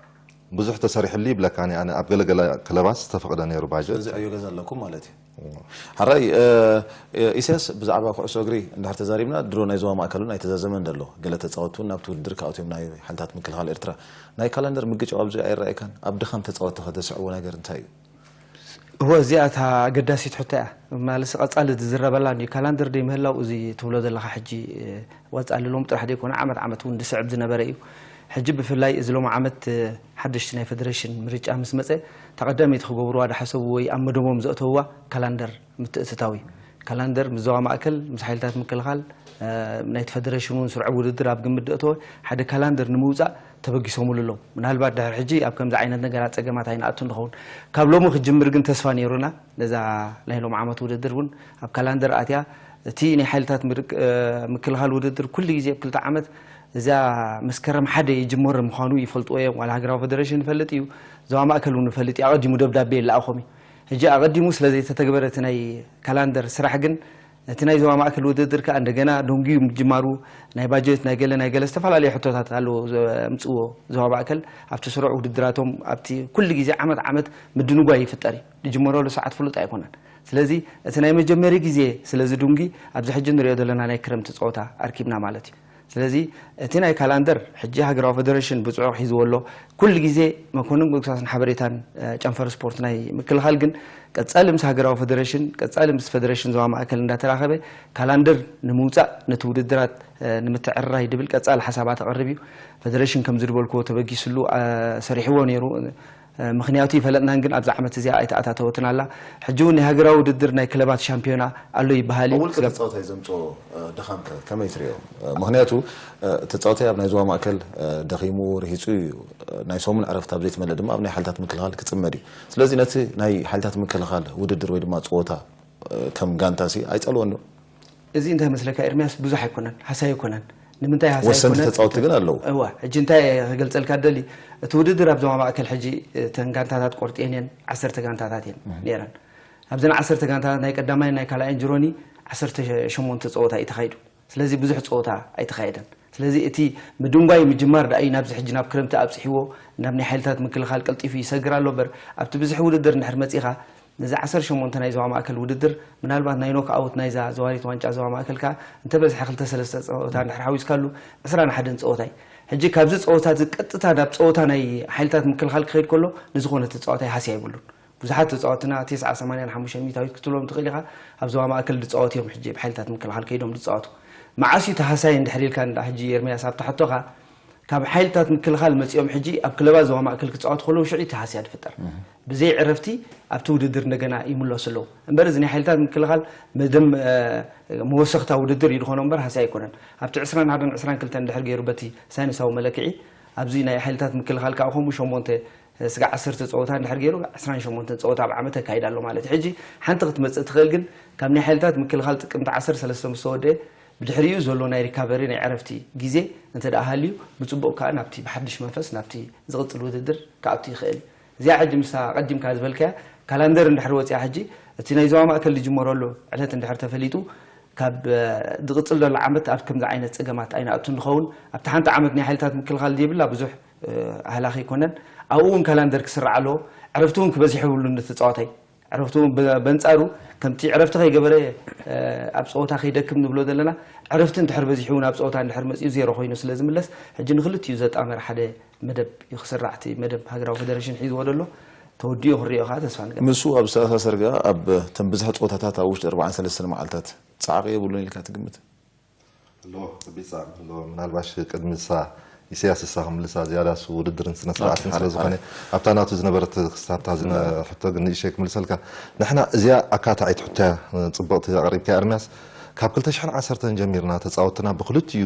ብዙሕ ተሰሪሕሉ ይብለካኒ ኣነ። ኣብ ገለገለ ክለባት ዝተፈቕደ ነይሩ ባጀት። ስለዚ ዕዮ ገዛ ኣለኩም ማለት እዩ። ሕራይ ኢሳያስ፣ ብዛዕባ ኩዕሶ እግሪ እንድሕር ተዛሪብና፣ ድሮ ናይ ዞባ ማእከል እውን ኣይተዛዘመን ዘሎ። ገለ ተጻወትቲ እውን ናብቲ ውድድር ክኣትዮም፣ ናይ ሓይልታት ምክልኻል ኤርትራ። ናይ ካላንደር ምግጫው ኣብዚ ኣይረኣየካን? ኣብ ድኻም ተጻወትቲ ከ ዘስዕቦ ነገር እንታይ እዩ? እወ፣ እዚኣ እታ ኣገዳሲት ሕቶ እያ። ማለት ቀጻሊ ዝዝረበላ እንዲ ካላንደር ደይ ምህላው፣ እዚ ትብሎ ዘለኻ ሕጂ ወጻሊ ሎም ጥራሕ ደይኮነ ዓመት ዓመት እውን ዝስዕብ ዝነበረ እዩ። ሕጂ ብፍላይ እዚ ሎም ዓመት ሓደሽቲ ናይ ፌደሬሽን ምርጫ ምስ መጸ፣ ተቐዳሚቲ ክገብርዋ ዝሓሰቡ ወይ ኣብ መደቦም ዘእተውዋ ካላንደር ምትእትታው እዩ። ካላንደር ምስ ዞባ ማእከል፣ ምስ ሓይልታት ምክልኻል፣ ናይቲ ፈደረሽን እውን ስርዑ ውድድር ኣብ ግምት ዘእተወ ሓደ ካላንደር ንምውጻእ ተበጊሶምሉ ኣለዉ። ምናልባት ድሕሪ ሕጂ ኣብ ከምዚ ዓይነት ነገራት ጸገማት ኣይንኣቱ ንኸውን። ካብ ሎሚ ክጅምር ግን ተስፋ ነይሩና። ነዛ ናይ ሎም ዓመት ውድድር እውን ኣብ ካላንደር ኣትያ። እቲ ናይ ሓይልታት ምክልኻል ውድድር ኩሉ ግዜ ኣብ ክልተ ዓመት እዛ መስከረም ሓደ ይጅመር ምዃኑ ይፈልጥዎ እዮም። ዋላ ሃገራዊ ፈደረሽን ይፈልጥ እዩ፣ ዞባ ማእከል እውን ይፈልጥ እዩ። ኣቐዲሙ ደብዳቤ ይለኣኾም እዩ። ሕጂ ኣቐዲሙ ስለ ዘይተተግበረ እቲ ናይ ካላንደር ስራሕ ግን እቲ ናይ ዞባ ማእከል ውድድር ከኣ እንደገና ደንጉዩ ምጅማሩ ናይ ባጀት ናይ ገለ ናይ ገለ ዝተፈላለዩ ሕቶታት ኣለዎ ዘምጽዎ ዞባ ማእከል ኣብቲ ስሩዕ ውድድራቶም ኣብቲ ኩሉ ግዜ ዓመት ዓመት ምድንጓይ ይፍጠር እዩ። ዝጅመረሉ ሰዓት ፍሉጥ ኣይኮነን። ስለዚ እቲ ናይ መጀመሪ ግዜ ስለ ዝድንጉ ኣብዚ ሕጂ ንሪኦ ዘለና ናይ ክረምቲ ጸወታ ኣርኪብና ማለት እዩ። ስለዚ እቲ ናይ ካላንደር ሕጂ ሃገራዊ ፈደረሽን ብጽዑቕ ሒዝዎ ኣሎ። ኩሉ ግዜ መኮንን ጎግሳስን ሓበሬታን ጨንፈር ስፖርት ናይ ምክልኻል ግን ቀጻሊ ምስ ሃገራዊ ፈደረሽን፣ ቀጻሊ ምስ ፈደረሽን ዞባ ማእከል እንዳተራኸበ ካላንደር ንምውጻእ ነቲ ውድድራት ንምትዕርራይ ድብል ቀጻሊ ሓሳባት ኣቕርብ እዩ። ፈደረሽን ከም ዝድበልክዎ ተበጊስሉ ሰሪሕዎ ነይሩ። ምኽንያቱ ይፈለጥናን ግን ኣብዛ ዓመት እዚኣ ኣይተኣታተወትን ኣላ። ሕጂ እውን ናይ ሃገራዊ ውድድር ናይ ክለባት ሻምፒዮና ኣሎ ይበሃል እዩ። ውልቂ ተጻወታይ ዘምጽኦ ድኻም ከ ከመይ ትሪኦ? ምኽንያቱ ተጻወታይ ኣብ ናይ ዞባ ማእከል ደኺሙ ርሂጹ እዩ። ናይ ሰሙን ዕረፍቲ ኣብ ዘይትመልእ ድማ ኣብ ናይ ሓይልታት ምክልኻል ክጽመድ እዩ። ስለዚ ነቲ ናይ ሓይልታት ምክልኻል ውድድር ወይ ድማ ጸወታ ከም ጋንታ ሲ ኣይጸልዎን ዶ? እዚ እንታይ መስለካ ኤርምያስ፣ ብዙሕ ኣይኮነን፣ ሃሳይ ኣይኮነን። ንምንታይ ሃሳይ ወሰንቲ ኣይኮነን? ተጻወትቲ ግን ኣለዉ። እዋ፣ ሕጂ እንታይ ክገልጸልካ ደሊ፣ እቲ ውድድር ኣብ ዞባ ማእከል ሕጂ እተን ጋንታታት ቆርጥየን እየን፣ ዓሰርተ ጋንታታት እየን ነይረን። ኣብዘን ዓሰርተ ጋንታታት ናይ ቀዳማይን ናይ ካልኣይን ጅሮኒ ዓሰርተ ሸሞንተ ጸወታ እዩ ተኻይዱ። ስለዚ ብዙሕ ጸወታ ኣይተኻየደን። ስለዚ እቲ ምድንጓይ ምጅማር ደኣ እዩ ናብዚ ሕጂ ናብ ክረምቲ ኣብጽሕዎ፣ ናብ ናይ ሓይልታት ምክልኻል ቀልጢፉ ይሰግር ኣሎ እምበር፣ ኣብቲ ብዝሒ ውድድር እንድሕር መጺኻ፣ ነዚ ዓሰርተ ሸሞንተ ናይ ዞባ ማእከል ውድድር፣ ምናልባት ናይ ኖክ ኣውት ናይዛ ዘዋሪት ዋንጫ ዞባ ማእከል ከኣ እንተበዝሐ ክልተ ሰለስተ ጸወታ እንድሕር ሓዊስካሉ ዕስራን ሓደን ጸወታ እዩ። ሕጂ ካብዚ ጸወታ እዚ ቀጥታ ናብ ጸወታ ናይ ሓይልታት ምክልኻል ክኸይድ ከሎ ንዝኾነ ተጻዋታይ ሃስያ የብሉን። ብዙሓት ተጻወትና ተስዓ፣ ሰማንያን ሓሙሽተን ሚእታዊት ክትብሎም ትኽእል ኢኻ። ኣብ ዞባ ማእከል ዝጻወቱ እዮም ሕጂ ብሓይልታት ምክልኻል ከይዶም ዝጻወቱ። መዓስ እዩ ተሃሳይ እንድሕር ኢልካ እንዳ ሕጂ ኤርምያስ ኣብቲ ሕቶኻ፣ ካብ ሓይልታት ምክልኻል መጺኦም ሕጂ ኣብ ክለባት ዞባ ማእከል ክጻወቱ ከለዉ ሽዑ እዩ ተሃስያ ዝፍጠር። ብዘይ ዕረፍቲ ኣብቲ ውድድር እንደገና ይምለሱ ኣለዉ። እምበር እዚ ናይ ሓይልታት ምክልኻል መደም፣ እ፣ መወሰኽታ ውድድር እዩ ዝኾኖ እምበር ሃስያ ኣይኮነን። ኣብቲ ዕስራን ሓደን ዕስራን ክልተን እንድሕር ገይሩ በቲ ሳይንሳዊ መለክዒ ኣብዚ ናይ ሓይልታት ምክልኻል ከኣ ከምኡ ሸሞንተ ስጋዕ ዓሰርተ ጸወታ እንድሕር ገይሩ ዕስራን ሸሞንተን ጸወታ ኣብ ዓመት ኣካይድ ኣሎ ማለት እዩ። ሕጂ ሓንቲ ክትመጽእ ትኽእል ግን ካብ ናይ ሓይልታት ምክልኻል ጥቅምቲ ዓሰርተ ሰለስተ ምስ ተወደአ ብድሕሪኡ ዘሎ ናይ ሪካቨሪ ናይ ዕረፍቲ ግዜ እንተ ደኣ ሃልዩ ብጽቡቕ ከኣ ናብቲ ብሓድሽ መንፈስ ናብቲ ዝቕጽል ውድድር ክኣቱ ይኽእል እዩ። እዚኣ ሕጂ ምስታ ቀዲምካ ዝበልካያ ካላንደር እንድሕር ወጺኣ ሕጂ እቲ ናይ ዞባ ማእከል ዝጅመረሉ ዕለት እንድሕር ተፈሊጡ ካብ ዝቕጽል ዘሎ ዓመት ኣብ ከምዚ ዓይነት ጸገማት ኣይንኣቱ ንኸውን። ኣብቲ ሓንቲ ዓመት ናይ ሓይልታት ምክልኻል ዘይብላ ብዙሕ ኣህላኺ ኣይኮነን። ኣብኡ እውን ካላንደር ክስራዕ ኣለዎ። ዕረፍቲ እውን ክበዝሕ የብሉን ነቲ ተጻዋታይ። ዕረፍቲ እውን ብ-፣ በንጻሩ ከምቲ ዕረፍቲ ከይገበረ፣ እ፣ ኣብ ጸወታ ከይደክም ንብሎ ዘለና፣ ዕረፍቲ እንድሕር በዚሑ እውን ኣብ ጸወታ እንድሕር መጺኡ ዜሮ ኮይኑ ስለ ዝምለስ፣ ሕጂ ንክልቲኡ ዘጣመረ ሓደ መደብ እዩ ክስራዕ፣ እቲ መደብ ሃገራዊ ፈደረሽን ሒዝዎ ዘሎ ተወዲኡ ክንሪኦ ከዓ ተስፋ ንገብር። ምስኡ ኣብ ዝተኣሳሰር ከዓ ኣብ እተን ብዝሒ ጸወታታት ኣብ ውሽጢ ኣርባዓን ሰለስተን መዓልታት ጻዕቒ የብሉን ኢልካ ትግምት? ኣለዎ፣ ጽቢጻ ኣለዎ። ምናልባሽ ቅድሚ ንሳ ኢሳያስ እሳ ክምልሳ ዝያዳስ ውድድርን ስነ ስርዓትን ስለ ዝኾነ ኣብታ ናቱ ዝነበረት ክስታብታ ዝነ ሕቶ ግን ንእሽተይ ክምልሰልካ። ንሕና እዚኣ ኣካታዒት ሕቶ እያ ጽብቕቲ ኣቕሪብካ ኤርምያስ። ካብ ክልተ ሽሕን ዓሰርተን ጀሚርና ተጻወትና ብክልቲኡ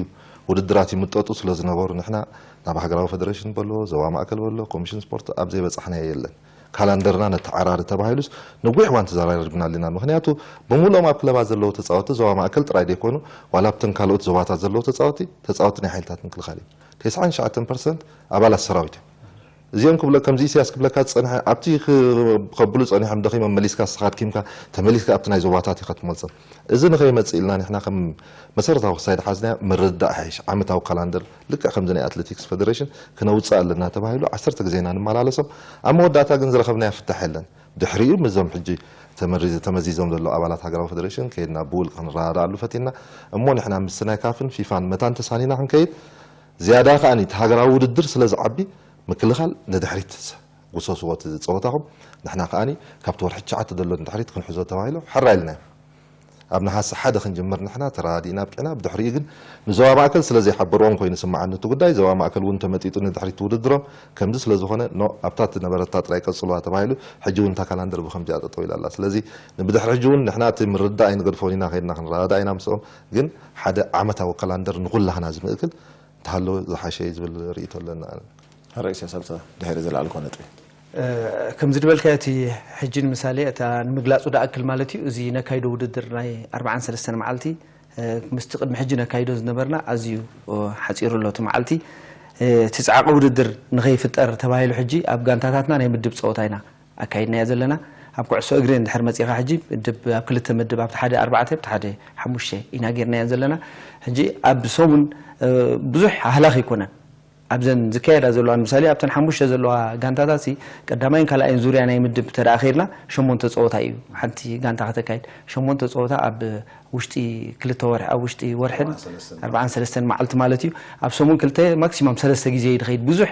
ውድድራት ይምጠጡ ስለ ዝነበሩ ንሕና ናብ ሃገራዊ ፈደረሽን በሎ፣ ዞባ ማእከል በሎ፣ ኮሚሽን ስፖርት ኣብ ዘይበጻሕናዮ የለን። ካላንደርና ነተዓራሪ ተባሂሉስ ንጉሕ እዋን ተዘራሪብናሉ ኢና። ምኽንያቱ ብምሉኦም ኣብ ክለባት ዘለዉ ተጻወትቲ ዞባ ማእከል ጥራይ ዘይኮኑ ዋላ ኣብተን ካልኦት ዞባታት ዘለዉ ተጻወትቲ፣ ተጻወትቲ ናይ ሓይልታት ምክልኻል እዮም። ተስዓን ትሽዓተን ፐርሰንት ኣባላት ሰራዊት እዮም። እዚኦም ክብለ ከምዚ ኢሳያስ ክብለካ ዝጸንሐ ኣብቲ ክ- ከብሉ ጸኒሖም ደኺሞም መሊስካ ንስኻ ኣድኪምካ ተመሊስካ ኣብቲ ናይ ዞባታት ኢኻ ትመልሶም። እዚ ንኸይመጽእ ኢልና ንሕና ከም መሰረታዊ ክሳይ ዝሓዝናዮ ምርድዳእ ሓይሽ ዓመታዊ ካላንደር ልክዕ ከምዚ ናይ ኣትሌቲክስ ፌደሬሽን ክነውጽእ ኣለና ተባሂሉ ዓሰርተ ግዜ ኢና ንመላለሶም። ኣብ መወዳእታ ግን ዝረኸብናዮ ፍታሕ የለን። ድሕሪኡ ምስዞም ሕጂ ተመሪ- ተመዚዞም ዘለዉ ኣባላት ሃገራዊ ፌደሬሽን ከይድና ብውልቂ ክንረዳድኣሉ ፈቲና እሞ ንሕና ምስቲ ናይ ካፍን ፊፋን መታን ተሳኒና ክንከይድ ዝያዳ ከኣ እቲ ሃገራዊ ውድድር ስለ ዝዓቢ ምክልኻል ንድሕሪት ጉሰስዎ እቲ ጸወታኹም ንሕና ከኣ ካብቲ ወርሒ ትሽዓተ ዘሎ ንድሕሪት ክንሕዞ ተባሂሉ ሕራ ኢልና። ኣብ ነሓሰ ሓደ ክንጅምር ንሕና ተረዳዲእና ኣብቂዕና። ብድሕሪኡ ግን ንዞባ ማእከል ስለ ዘይሓበርዎም ኮይኑ ስምዓኒ እቲ ጉዳይ። ዞባ ማእከል እውን ተመጢጡ ንድሕሪት ውድድሮም ከምዚ ስለ ዝኾነ ኖ ኣብታ ትነበረታ ጥራይ ቀጽልዋ ተባሂሉ ሕጂ እውን እታ ካላንደር ብኸምዚኣ ጠጠው ኢላ ኣላ። ስለዚ ንብድሕሪ ሕጂ እውን ንሕና እቲ ምርዳእ ኣይንገድፎን ኢና ከይድና ክንረዳዳ ኢና ምስኦም። ግን ሓደ ዓመታዊ ካላንደር ንኹላህና ዝምእክል እንተሃለወ ዝሓሸ እዩ ዝብል ርእይቶ ኣለና። ሕራይ ኢሳያስ ኣብታ ድሕሪ ዝለዓልኮ ነጥቢ። ከምዚ ዝበልካዮ እቲ ሕጂ ንምሳሌ እታ ንምግላፁ ደኣክል ማለት እዩ እዚ ነካይዶ ውድድር ናይ ኣርባዓን ሰለስተን መዓልቲ ምስቲ ቅድሚ ሕጂ ነካይዶ ዝነበርና ኣዝዩ ሓፂሩ ኣሎ እቲ መዓልቲ። እቲ ፃዕቂ ውድድር ንኸይፍጠር ተባሂሉ ሕጂ ኣብ ጋንታታትና ናይ ምድብ ፀወታ ኢና ኣካይድናዮ ዘለና። ኣብ ኩዕሶ እግሪ እንድሕር መፂኻ ሕጂ ምድብ ኣብ ክልተ ምድብ ኣብቲ ሓደ ኣርባዕተ ኣብቲ ሓደ ሓሙሽተ ኢና ጌርናዮ ዘለና። ሕጂ ኣብ ሰሙን ብዙሕ ኣህላኽ ኣይኮነን። ኣብዘን ዝካየዳ ዘለዋ ንምሳሌ ኣብተን ሓሙሽተ ዘለዋ ጋንታታት ቀዳማይን ካልኣይን ዙርያ ናይ ምድብ ተደኣ ከይድና ሸሞንተ ፀወታ እዩ ሓንቲ ጋንታ ከተካይድ። ሸሞንተ ፀወታ ኣብ ውሽጢ ክልተ ወርሒ ኣብ ውሽጢ ወርሕን ኣርባዓን ሰለስተን መዓልቲ ማለት እዩ። ኣብ ሰሙን ክልተ ማክሲማም ሰለስተ ግዜ እዩ ዝኸይድ። ብዙሕ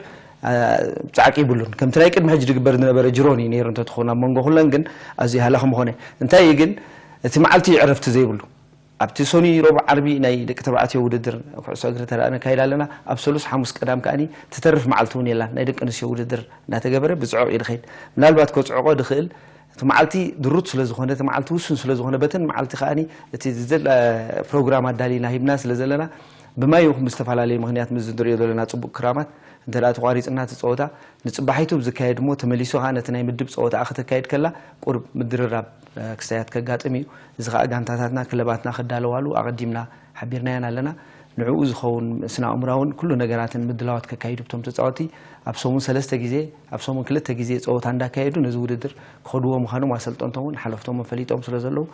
ፃዕቂ ይብሉን ከምቲ ናይ ቅድሚ ሕጂ ዝግበር ዝነበረ ጅሮን እዩ ነይሩ እንተትኸውን ኣብ መንጎ ኩለን ግን ኣዝዩ ሃላኽ ምኾነ። እንታይ እዩ ግን እቲ መዓልቲ እዩ ዕረፍቲ ዘይብሉ ኣብቲ ሶኒ ሮብ ዓርቢ ናይ ደቂ ተባዕትዮ ውድድር ኩዕሶ እግሪ ተረኣ ነካይድ ኣለና። ኣብ ሰሉስ ሓሙስ ቀዳም ከኣኒ ትተርፍ መዓልቲ እውን የላን ናይ ደቂ ኣንስትዮ ውድድር እናተገበረ ብፅዑቕ እዩ ዝኸይድ። ምናልባት ከፅዕቆ ዝኽእል እቲ መዓልቲ ድሩት ስለ ዝኾነ እቲ መዓልቲ ውሱን ስለ ዝኾነ በተን መዓልቲ ከኣኒ እቲ ዝደለ ፕሮግራም ኣዳሊና ሂብና ስለ ዘለና ብማይ ይኹን ብዝተፈላለየ ምክንያት ምስ ንሪኦ ዘለና ፅቡቅ ክራማት እንተ ተቋሪፅና እቲ ፀወታ ንፅባሒቱ ብዝካየድ እሞ ተመሊሱ ከዓ ነቲ ናይ ምድብ ፀወታ ከተካይድ ከላ ቁርብ ምድርራብ ክስታያት ከጋጥም እዩ። እዚ ከዓ ጋንታታትና ክለባትና ክዳለዋሉ ኣቐዲምና ሓቢርናየን ኣለና። ንዕኡ ዝኸውን ስነ ኣእምራውን ኩሉ ነገራትን ምድላዋት ከካይዱ ብቶም ተፃወቲ ኣብ ሰሙን ሰለስተ ግዜ ኣብ ሰሙን ክልተ ግዜ ፀወታ እንዳካየዱ ነዚ ውድድር ክኸድዎ ምዃኖም ኣሰልጠንቶም እውን ሓለፍቶም ፈሊጦም ስለ ዘለዉ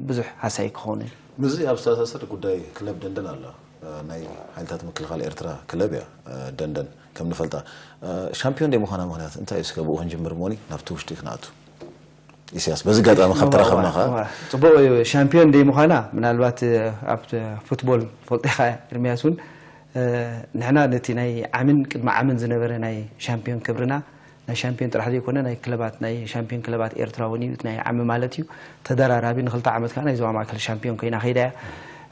ብዙሕ ሃሳይ ክኸውን እዩ። ምስዚ ኣብ ዝተኣሳሰር ጉዳይ ክለብ ደንደን ኣሎ። ናይ ሓይልታት ምክልኻል ኤርትራ ክለብ እያ ደንደን ከም ንፈልጣ። ሻምፒዮን ደይ ምዃና ምኽንያት እንታይ እዩ? እስከ ብኡ ክንጅምር እሞኒ ናብቲ ውሽጢ ክንኣቱ። ኢሳያስ በዚ ኣጋጣሚ ካብ ተራኸብና ከዓ ጽቡቕ እዩ። ሻምፒዮን ደይ ምዃና ምናልባት ኣብ ፉትቦል ፈልጦ ኢኻ ኤርሚያስ እውን ንሕና ነቲ ናይ ዓምን ቅድሚ ዓምን ዝነበረ ናይ ሻምፒዮን ክብርና ናይ ሻምፒዮን ጥራሕ ዘይኮነ ናይ ክለባት ናይ ሻምፒዮን ክለባት ኤርትራ እውን እዩ ናይ ዓሚ ማለት እዩ ተደራራቢ ንክልተ ዓመት ከዓ ናይ ዞባ ማእከል ሻምፒዮን ኮይና ከይዳ እያ።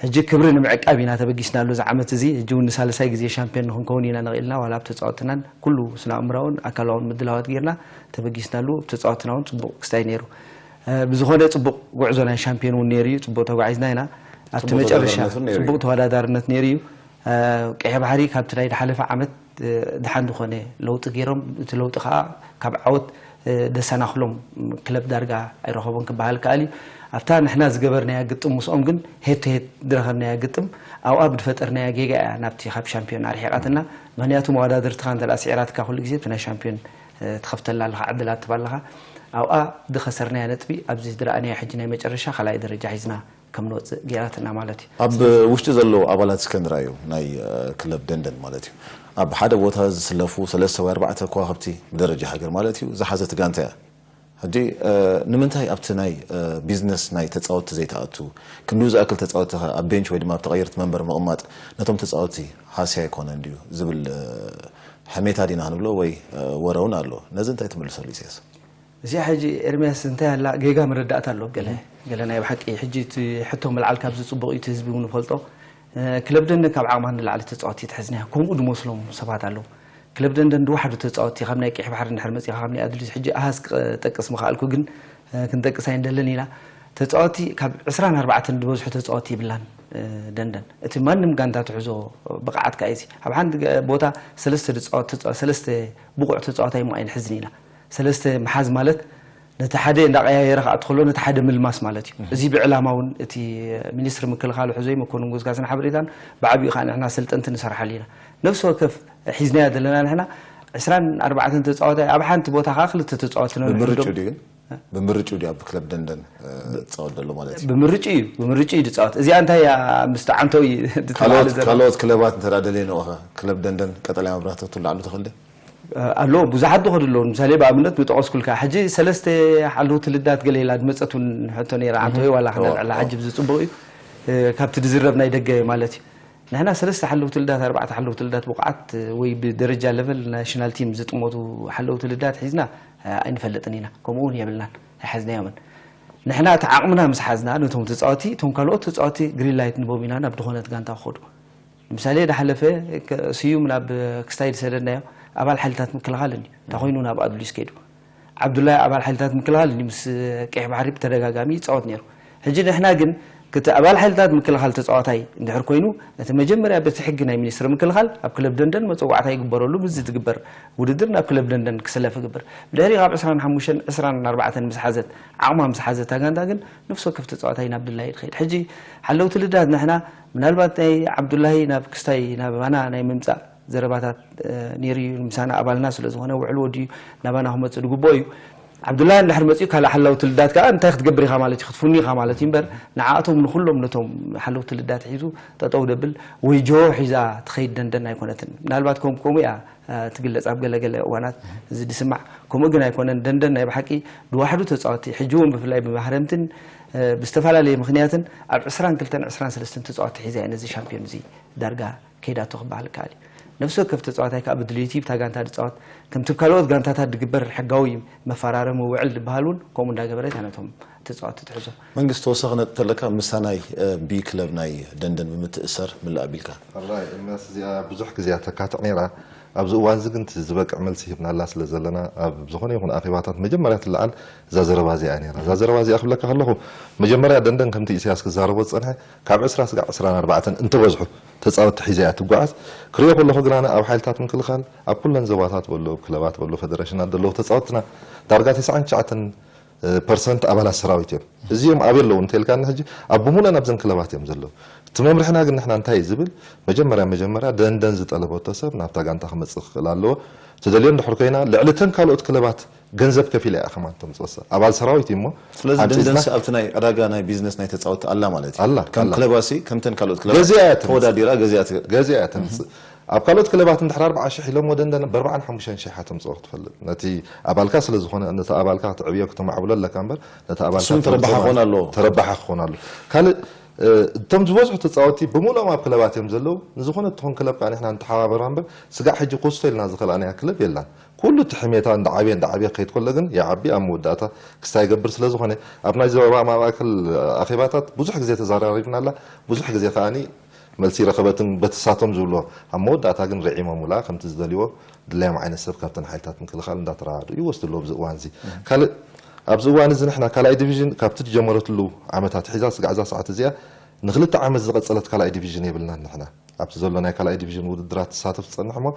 ሕጂ ክብሪ ንምዕቃብ ኢና ተበጊስናሉ እዚ ዓመት እዚ። ሕጂ እውን ንሳልሳይ ግዜ ሻምፒዮን ንክንከውን ኢና ነቒልና ዋላ ኣብ ተፃወትናን ኩሉ ስነ ኣእምራውን ኣካላውን ምድላዋት ጌርና ተበጊስናሉ። ኣብ ተፃወትና እውን ፅቡቕ ክስታይ ነይሩ። ብዝኾነ ፅቡቕ ጉዕዞ ናይ ሻምፒዮን እውን ነይሩ እዩ። ፅቡቕ ተጓዒዝና ኢና። ኣብቲ መጨረሻ ፅቡቕ ተወዳዳርነት ነይሩ እዩ። ቀይሕ ባሕሪ ካብቲ ናይ ዝሓለፈ ዓመት ድሓን ዝኾነ ለውጢ ገይሮም። እቲ ለውጢ ከዓ ካብ ዓወት ደሰናኽሎም ክለብ ዳርጋ ኣይረኸቦን ክበሃል ከኣል እዩ። ኣብታ ንሕና ዝገበርናያ ግጥም ምስኦም ግን ሄድ ቱ ሄድ ዝረኸብናያ ግጥም ኣብኣ ብዝፈጠርናያ ጌጋ እያ ናብቲ ካብ ሻምፒዮን ኣርሒቓትና። ምክንያቱ መወዳድርትኻ እንተ ስዒራትካ ኩሉ ግዜ እቲ ናይ ሻምፒዮን ትኸፍተላ ኣለኻ ዕድላት ትባ ኣለኻ። ኣብኣ ዝኸሰርናያ ነጥቢ ኣብዚ ዝረኣናዮ ሕጂ ናይ መጨረሻ ካልኣይ ደረጃ ሒዝና ከም ንወፅእ ገይራትና ማለት እዩ። ኣብ ውሽጢ ዘለዉ ኣባላት እስከ ንርኣዮም ናይ ክለብ ደንደን ማለት እዩ። ኣብ ሓደ ቦታ ዝስለፉ ሰለስተ ወይ ኣርባዕተ ከዋኽብቲ ብደረጃ ሃገር ማለት እዩ ዝሓዘት ጋንታ እያ። ሕጂ ንምንታይ ኣብቲ ናይ ቢዝነስ ናይ ተፃወትቲ ዘይትኣቱ? ክንድኡ ዝኣክል ተፃወትቲ ከ ኣብ ቤንች ወይ ድማ ኣብ ተቐየርቲ መንበር ምቕማጥ ነቶም ተፃወትቲ ሃስያ ኣይኮነን ድዩ ዝብል ሕሜታ ዲና ክንብሎ ወይ ወረ እውን ኣሎ። ነዚ እንታይ ትምልሰሉ ኢሳያስ? እዚኣ ሕጂ ኤርምያስ እንታይ ኣላ ጌጋ መረዳእታ ኣሎ ገለ ገለ ናይ ብሓቂ ሕጂ እቲ ሕቶ ምልዓል ካብዚ ፅቡቕ እዩ እቲ ህዝቢ እውን ይፈልጦ። ክለብ ደንደን ካብ ዓቕማ ንላዕሊ ተፃወቲ ትሕዝና እያ ከምኡ ዝመስሎም ሰባት ኣለዉ። ክለብ ደንደን ዝወሓዱ ተፃወቲ ካብ ናይ ቀይሕ ባሕሪ እንድሕር መፂኻ ካብ ናይ ኣድሊስ ሕጂ ኣሃዝ ክጠቅስ ምኽኣልኩ ግን ክንጠቅስ ኣይንደልን ኢና። ተፃወቲ ካብ ዕስራን ኣርባዕተን ዝበዝሑ ተፃወቲ ይብላን ደንደን እቲ ማንም ጋንታ ትሕዞ ብቕዓት ከዓ እዚ ኣብ ሓንቲ ቦታ ሰለስተ ዝፃወት ሰለስተ ብቑዕ ተፃዋታይ እሞ ኣይንሕዝን ኢና። ሰለስተ ምሓዝ ማለት ነቲ ሓደ እንዳቀያየረ ክኣቱ ከሎ ነቲ ሓደ ምልማስ ማለት እዩ። እዚ ብዕላማ እውን እቲ ሚኒስትሪ ምክልኻል ሕዞይ መኮንን ጎዝጋዝን ሓበሬታን ብዓብኡ ከዓ ንሕና ስልጠንቲ ንሰርሓሉ ኢና። ነፍሲ ወከፍ ሒዝናዮ ዘለና ንሕና ዕስራን ኣርባዕተን ተጻዋታይ ኣብ ሓንቲ ቦታ ከኣ ክልተ ተጻወቲ ነንሕድኦም። ብምርጭ ድዩ ግን ብምርጭ ድዩ ኣብ ክለብ ደንደን ዝጻወት ዘሎ ማለት እዩ? ብምርጭ እዩ ብምርጭ እዩ ዝጻወት። እዚኣ እንታይ እያ? ምስ ተዓንተው እዩ ዝትበሃል ዘሎ። ካልኦት ክለባት እንተ ደልየ ንኦኸ ክለብ ደንደን ቀጠልያ መብራህቲ ክትልዓሉ ትኽእል ድያ? ኣሎ ብዙሓት ዝኸዱ ኣለዉ። ንምሳሌ ብኣብነት ምጠቐስኩልካ ሕጂ ሰለስተ ሓለውቲ ልዳት ገለ ኢላ ዝመፀት እውን ሕቶ ነይራ። ዓንተወይ ዋላ ክነልዕላ ሕጂ ብዝፅቡቕ እዩ። ካብቲ ዝዝረብ ናይ ደገ ማለት እዩ። ንሕና ሰለስተ ሓለውቲ ልዳት ኣርባዕተ ሓለውቲ ልዳት ብቑዓት ወይ ብደረጃ ለቨል ናሽናል ቲም ዝጥመቱ ሓለውቲ ልዳት ሒዝና ኣይንፈልጥን ኢና። ከምኡ እውን የብልናን ኣይሓዝናዮምን። ንሕና እቲ ዓቕምና ምስ ሓዝና ነቶም ተፃወቲ እቶም ካልኦት ተፃወቲ ግሪን ላይት ንቦም ኢና ናብ ዝኾነት ጋንታ ክኸዱ። ንምሳሌ ዝሓለፈ ስዩም ናብ ክስታይ ዝሰደድናዮ ኣባል ሓይልታት ምክልኻል እንዲ እንታይ ኮይኑ ናብ ኣድሊስ ከይዱ። ዓብዱላይ ኣባል ሓይልታት ምክልኻል እንዲ ምስ ቀይሕ ባሕሪ ብተደጋጋሚ ይፃወት ነይሩ። ሕጂ ንሕና ግን ክቲ ኣባል ሓይልታት ምክልኻል ተፃዋታይ እንድሕር ኮይኑ እቲ መጀመርያ በቲ ሕጊ ናይ ሚኒስትሪ ምክልኻል ኣብ ክለብ ደንደን መፀዋዕታ ይግበረሉ። ምስዚ ትግበር ውድድር ናብ ክለብ ደንደን ክስለፍ ይግበር። ብድሕሪ ካብ ዕስራን ሓሙሽተን ዕስራን ኣርባዕተን ምስ ሓዘት ዓቕማ ምስ ሓዘት እታ ጋንታ ግን ነፍሲ ወከፍ ተፃዋታይ ናብ ድላይ ትኸይድ። ሕጂ ሓለውቲ ልዳት ንሕና ምናልባት ናይ ዓብዱላሂ ናብ ክስታይ ናባና ናይ ምምፃእ ዘረባታት ነይሩ እዩ። ምሳና ኣባልና ስለ ዝኾነ ውዕል ወዲኡ ናባና ክመፅእ ዝግብኦ እዩ። ዓብዱላሂ እንድሕር መፂኡ ካልእ ሓላውቲ ልዳት ከዓ እንታይ ክትገብር ኢኻ ማለት እዩ ክትፍኑ ኢኻ ማለት እዩ እምበር ንዓኣቶም ንኩሎም ነቶም ሓለውቲ ልዳት ሒዙ ጠጠው ደብል ወይ ጆ ሒዛ ትኸይድ ደንደን ኣይኮነትን። ምናልባት ከም ከምኡ እያ ትግለፅ ኣብ ገለገለ እዋናት እዚ ዝስማዕ ከምኡ ግን ኣይኮነን። ደንደን ናይ ብሓቂ ብዋሕዱ ተፃወቲ ሕጂ እውን ብፍላይ ብማህረምትን ብዝተፈላለየ ምክንያትን ኣብ ዕስራን ክልተን ዕስራን ሰለስተን ተፃወቲ ሒዛ እያ ነዚ ሻምፒዮን እዚ ዳርጋ ከይዳቶ ክበሃል ይከኣል እዩ። ነፍሲ ወከፍ ተፃዋታይ ከዓ ብድልይቲ ብታ ጋንታ ዝፃወት ከምቲ ካልኦት ጋንታታት ዝግበር ሕጋዊ መፈራረሚ ውዕል ዝበሃል እውን ከምኡ እንዳገበረት እያ ነቶም ተፃወቲ ትሕዞ። መንግስቲ ተወሳኺ ነጥቢ ተለካ ምሳናይ ቢ ክለብ ናይ ደንደን ብምትእሰር ምልእ ኣቢልካ። ራይ እምናስ እዚኣ ብዙሕ ግዜ ተካትዕ ነይራ። ኣብዚ እዋን እዚ ግን ዝበቅዕ መልሲ ሂብናላ ስለ ዘለና ኣብ ዝኾነ ይኹን ኣኼባታት መጀመርያ ትለዓል እዛ ዘረባ እዚኣ ነይራ። እዛ ዘረባ እዚኣ ክብለካ ከለኹ መጀመርያ ደንደን ከምቲ ኢሳያስ ክዛረቦ ዝጸንሐ ካብ ዕስራ ስጋዕ ዕስራን ኣርባዕተን እንተበዝሑ ተጻወትቲ ሒዛ እያ ትጓዓዝ። ክሪኦ ከለኹ ግና ኣብ ሓይልታት ምክልኻል ኣብ ኩለን ዞባታት በሎ ክለባት በሎ ፈደረሽናት ዘለዉ ተጻወትና ዳርጋ ተስዓን ትሽዓተን ፐርሰንት ኣባላት ሰራዊት እዮም። እዚኦም ኣበይ ኣለዉ እንተልካኒ ሕጂ ኣብ ብሙሉአን ኣብዘን ክለባት እዮም ዘለዉ። እቲ መምርሕና ግን ንሕና እንታይ እዩ ዝብል መጀመርያ መጀመርያ ደንደን ዝጠለበቶ ሰብ ናብታ ጋንታ ክመፅእ ክኽእል ኣለዎ። ትደልዮ እንድሕር ኮይና ልዕሊ እተን ካልኦት ክለባት ገንዘብ ከፊላ እያ ከማን ተምፅኦ ሰብ ኣባል ሰራዊት እዩ እሞ ስለዚ ሓንቲ ደንደን ኢድና ሲ ኣብቲ ናይ ዕዳጋ ናይ ቢዝነስ ናይ ተፃወቲ ኣላ ማለት እዩ ኣላ፣ ከም ኣላ። ክለባሲ ከምተን ካልኦት ክለባት ገዚኣ እያ ተምፅእ። ተወዳዲራ ገዚኣ ት- ገዚኣ እያ ተምፅእ። ኣብ ካልኦት ክለባት እንድሕር ኣርብዓ ሽሕ ኢሎሞ ደንደን ብኣርብዓን ሓሙሽተን ሽሕ እያ ተምፅኦ ክትፈልጥ ነቲ ኣባልካ ስለ ዝኾነ ነቲ ኣባልካ ክትዕብዮ ክተማዕብሎ ኣለካ እምበር ነቲ ኣባልካ ንሱ እውን ተረባሒ ክትወቅሶ ክኾን ማለት ኣለዎ። ተረባሒ ክኾን ኣለዎ። ካልእ እቶም ዝበዝሑ ተፃወቲ ብምልኦም ኣብ ክለባት እዮም ዘለዉ። ንዝኾነ ትኹን ክለብ ከዓ ንሕና ንተሓባበራ እምበር ስጋዕ ሕጂ ኮስቶ ኢልና ዝኸልኣናያ ክለብ የላን። ኩሉ እቲ ሕሜታ እንዳዓብየ እንዳዓብየ ክኸይድ ከሎ ግን ይዓቢ ኣብ መወዳእታ ክስታይ ይገብር ስለ ዝኾነ ኣብ ናይ ዞባ ማእከል ኣኼባታት ብዙሕ ግዜ ተዘራሪብናላ። ብዙሕ ግዜ ከዓኒ መልሲ ረኸበትን በትሳቶም ዝብሎ ኣብ መወዳእታ ግን ርዒሞምላ ከምቲ ዝደልዎ ድላዮም ዓይነት ሰብ ካብተን ሓይልታት ምክልኻል እንዳተረዳድኡ ይወስዱ ኣለዉ ኣብዚ እዋን እዚ። ካልእ ኣብዚ እዋን እዚ ንሕና ካልኣይ ዲቪዥን ካብቲ ዝጀመረትሉ ዓመታት ሒዛ ስጋዕ እዛ ሰዓት እዚኣ ንክልተ ዓመት ዝቐጸለት ካልኣይ ዲቪዥን የብልናን ንሕና ኣብቲ ዘሎ ናይ ካልኣይ ዲቪዥን ውድድራት ትሳተፍ ትጸንሕ እሞ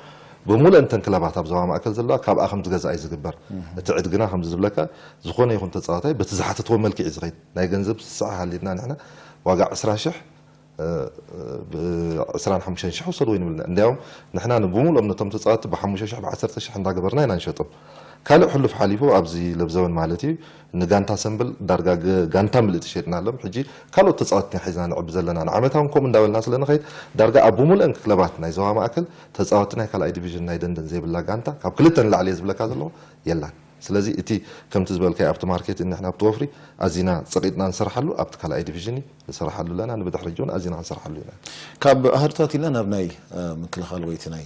ብምሉእ እንተን ክለባት ኣብ ዞባ ማእከል ዘለዋ ካብኣ ከም ዝገዝኣ እዩ ዝግበር። እቲ ዕድግና ከምዚ ዝብለካ ዝኾነ ይኹን ተጻዋታይ በቲ ዝሓተትዎ መልክዕ እዩ ዝኸይድ ናይ ገንዘብ ስስዐ ሃልዩና ንሕና ዋጋ ዕስራ ሽሕ ብ ዕስራን ሓሙሽተን ሽሕ ውሰድዎ ይንብልና እንዲያውም ንሕና ብሙሉኦም ነቶም ተፃወትቲ ብሓሙሽተ ሽሕ ብዓሰርተ ሽሕ እንዳገበርና ኢና ንሸጦም። ካልእ ሕሉፍ ሓሊፉ ኣብዚ ለብዘበን ማለት እዩ ንጋንታ ሰምብል ዳርጋ ግ- ጋንታ ምልእቲ ሸጥናሎም። ሕጂ ካልኦት ተፃወትቲ ኢና ሒዝና ንዕቢ ዘለና ንዓመታውን ከምኡ እንዳበልና ስለ ንኸይድ ዳርጋ ኣብ ብሙሉአን ክለባት ናይ ዞባ ማእከል ተፃወትቲ ናይ ካልኣይ ዲቪዥን ናይ ደንደን ዘይብላ ጋንታ ካብ ክልተ ንላዕሊ እየ ዝብለካ ዘለኹ የላን። ስለዚ እቲ ከምቲ ዝበልካዮ ኣብቲ ማርኬት ንሕና ኣብቲ ወፍሪ ኣዚና ፀቂጥና ንሰርሓሉ ኣብቲ ካልኣይ ዲቪዥን ንሰርሓሉ ኣለና ንብድሕሪ ሕጂ እውን ኣዚና ክንሰርሓሉ ኢና። ካብ ኣህዱታት ኢልና ናብ ናይ ምክልኻል ወይ እቲ ናይ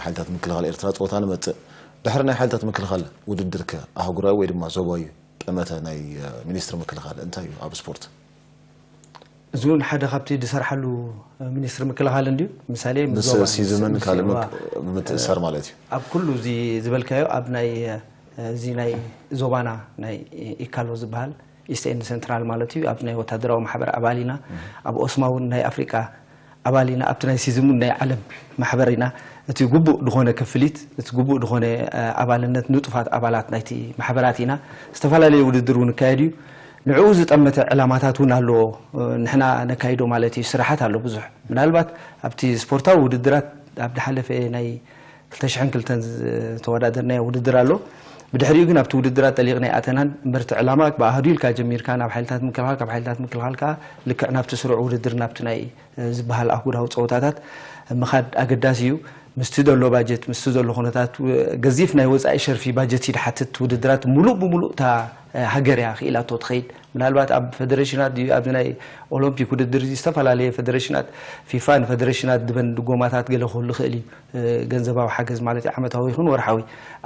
ሓይልታት ምክልኻል ኤርትራ ፀወታ ንመፅእ። ድሕሪ ናይ ሓይልታት ምክልኻል ውድድር ከ ኣህጉራዊ ወይ ድማ ዞባዊ ጠመተ ናይ ሚኒስትሪ ምክልኻል እንታይ እዩ ኣብ ስፖርት? እዚ እውን ሓደ ካብቲ ዝሰርሓሉ ሚኒስትሪ ምክልኻል እንድዩ። ምሳሌ ምስ ምስ ዞባ ሲዝምን ምስ ካልእ ዞባ፣ ምክ- ብምትእሳር ማለት እዩ። ኣብ ኩሉ እዚ ዝበልካዮ ኣብ ናይ እዚ ናይ ዞባና ናይ ኢካሎ ዝበሃል ኢስት ኤንድ ሰንትራል ማለት እዩ። ኣብ ናይ ወታደራዊ ማሕበር ኣባል ኢና። ኣብ ኦስማ እውን ናይ ኣፍሪቃ ኣባል ኢና። ኣብቲ ናይ ሲዝም እውን ናይ ዓለም ማሕበር ኢና። እቲ ግቡእ ዝኾነ ክፍሊት እቲ ግቡእ ዝኾነ ኣባልነት ንጡፋት ኣባላት ናይቲ ማሕበራት ኢና። ዝተፈላለየ ውድድር እውን ይካየድ እዩ። ንዕኡ ዝጠመተ ዕላማታት እውን ኣለዎ። ንሕና ነካይዶ ማለት እዩ ስራሓት ኣሎ ብዙሕ ምናልባት ኣብቲ ስፖርታዊ ውድድራት ኣብ ዝሓለፈ ናይ ክልተ ሽሕን ክልተን ዝተወዳደርናዮ ውድድር ኣሎ። ብድሕሪኡ ግን ኣብቲ ውድድራት ጠሊቕና ኣይኣተናን። እምበር እቲ ዕላማ ብኣህዱ ኢልካ ጀሚርካ ናብ ሓይልታት ምክልኻል፣ ካብ ሓይልታት ምክልኻል ከኣ ልክዕ ናብቲ ስሩዕ ውድድር፣ ናብቲ ናይ ዝበሃል ኣህጉራዊ ፀወታታት ምኻድ ኣገዳሲ እዩ። ምስቲ ዘሎ ባጀት፣ ምስቲ ዘሎ ኩነታት፣ ገዚፍ ናይ ወፃኢ ሸርፊ ባጀት እዩ ድሓትት። ውድድራት ሙሉእ ብሙሉእ እታ ሃገር እያ ክኢላቶ ትኸይድ። ምናልባት ኣብ ፈደሬሽናት ድዩ፣ ኣብዚ ናይ ኦሎምፒክ ውድድር እዚ ዝተፈላለየ ፈደሬሽናት፣ ፊፋ ንፈደሬሽናት ድበን ድጎማታት ገለ ክህሉ ይኽእል እዩ፣ ገንዘባዊ ሓገዝ ማለት እዩ፣ ዓመታዊ ይኹን ወርሓዊ።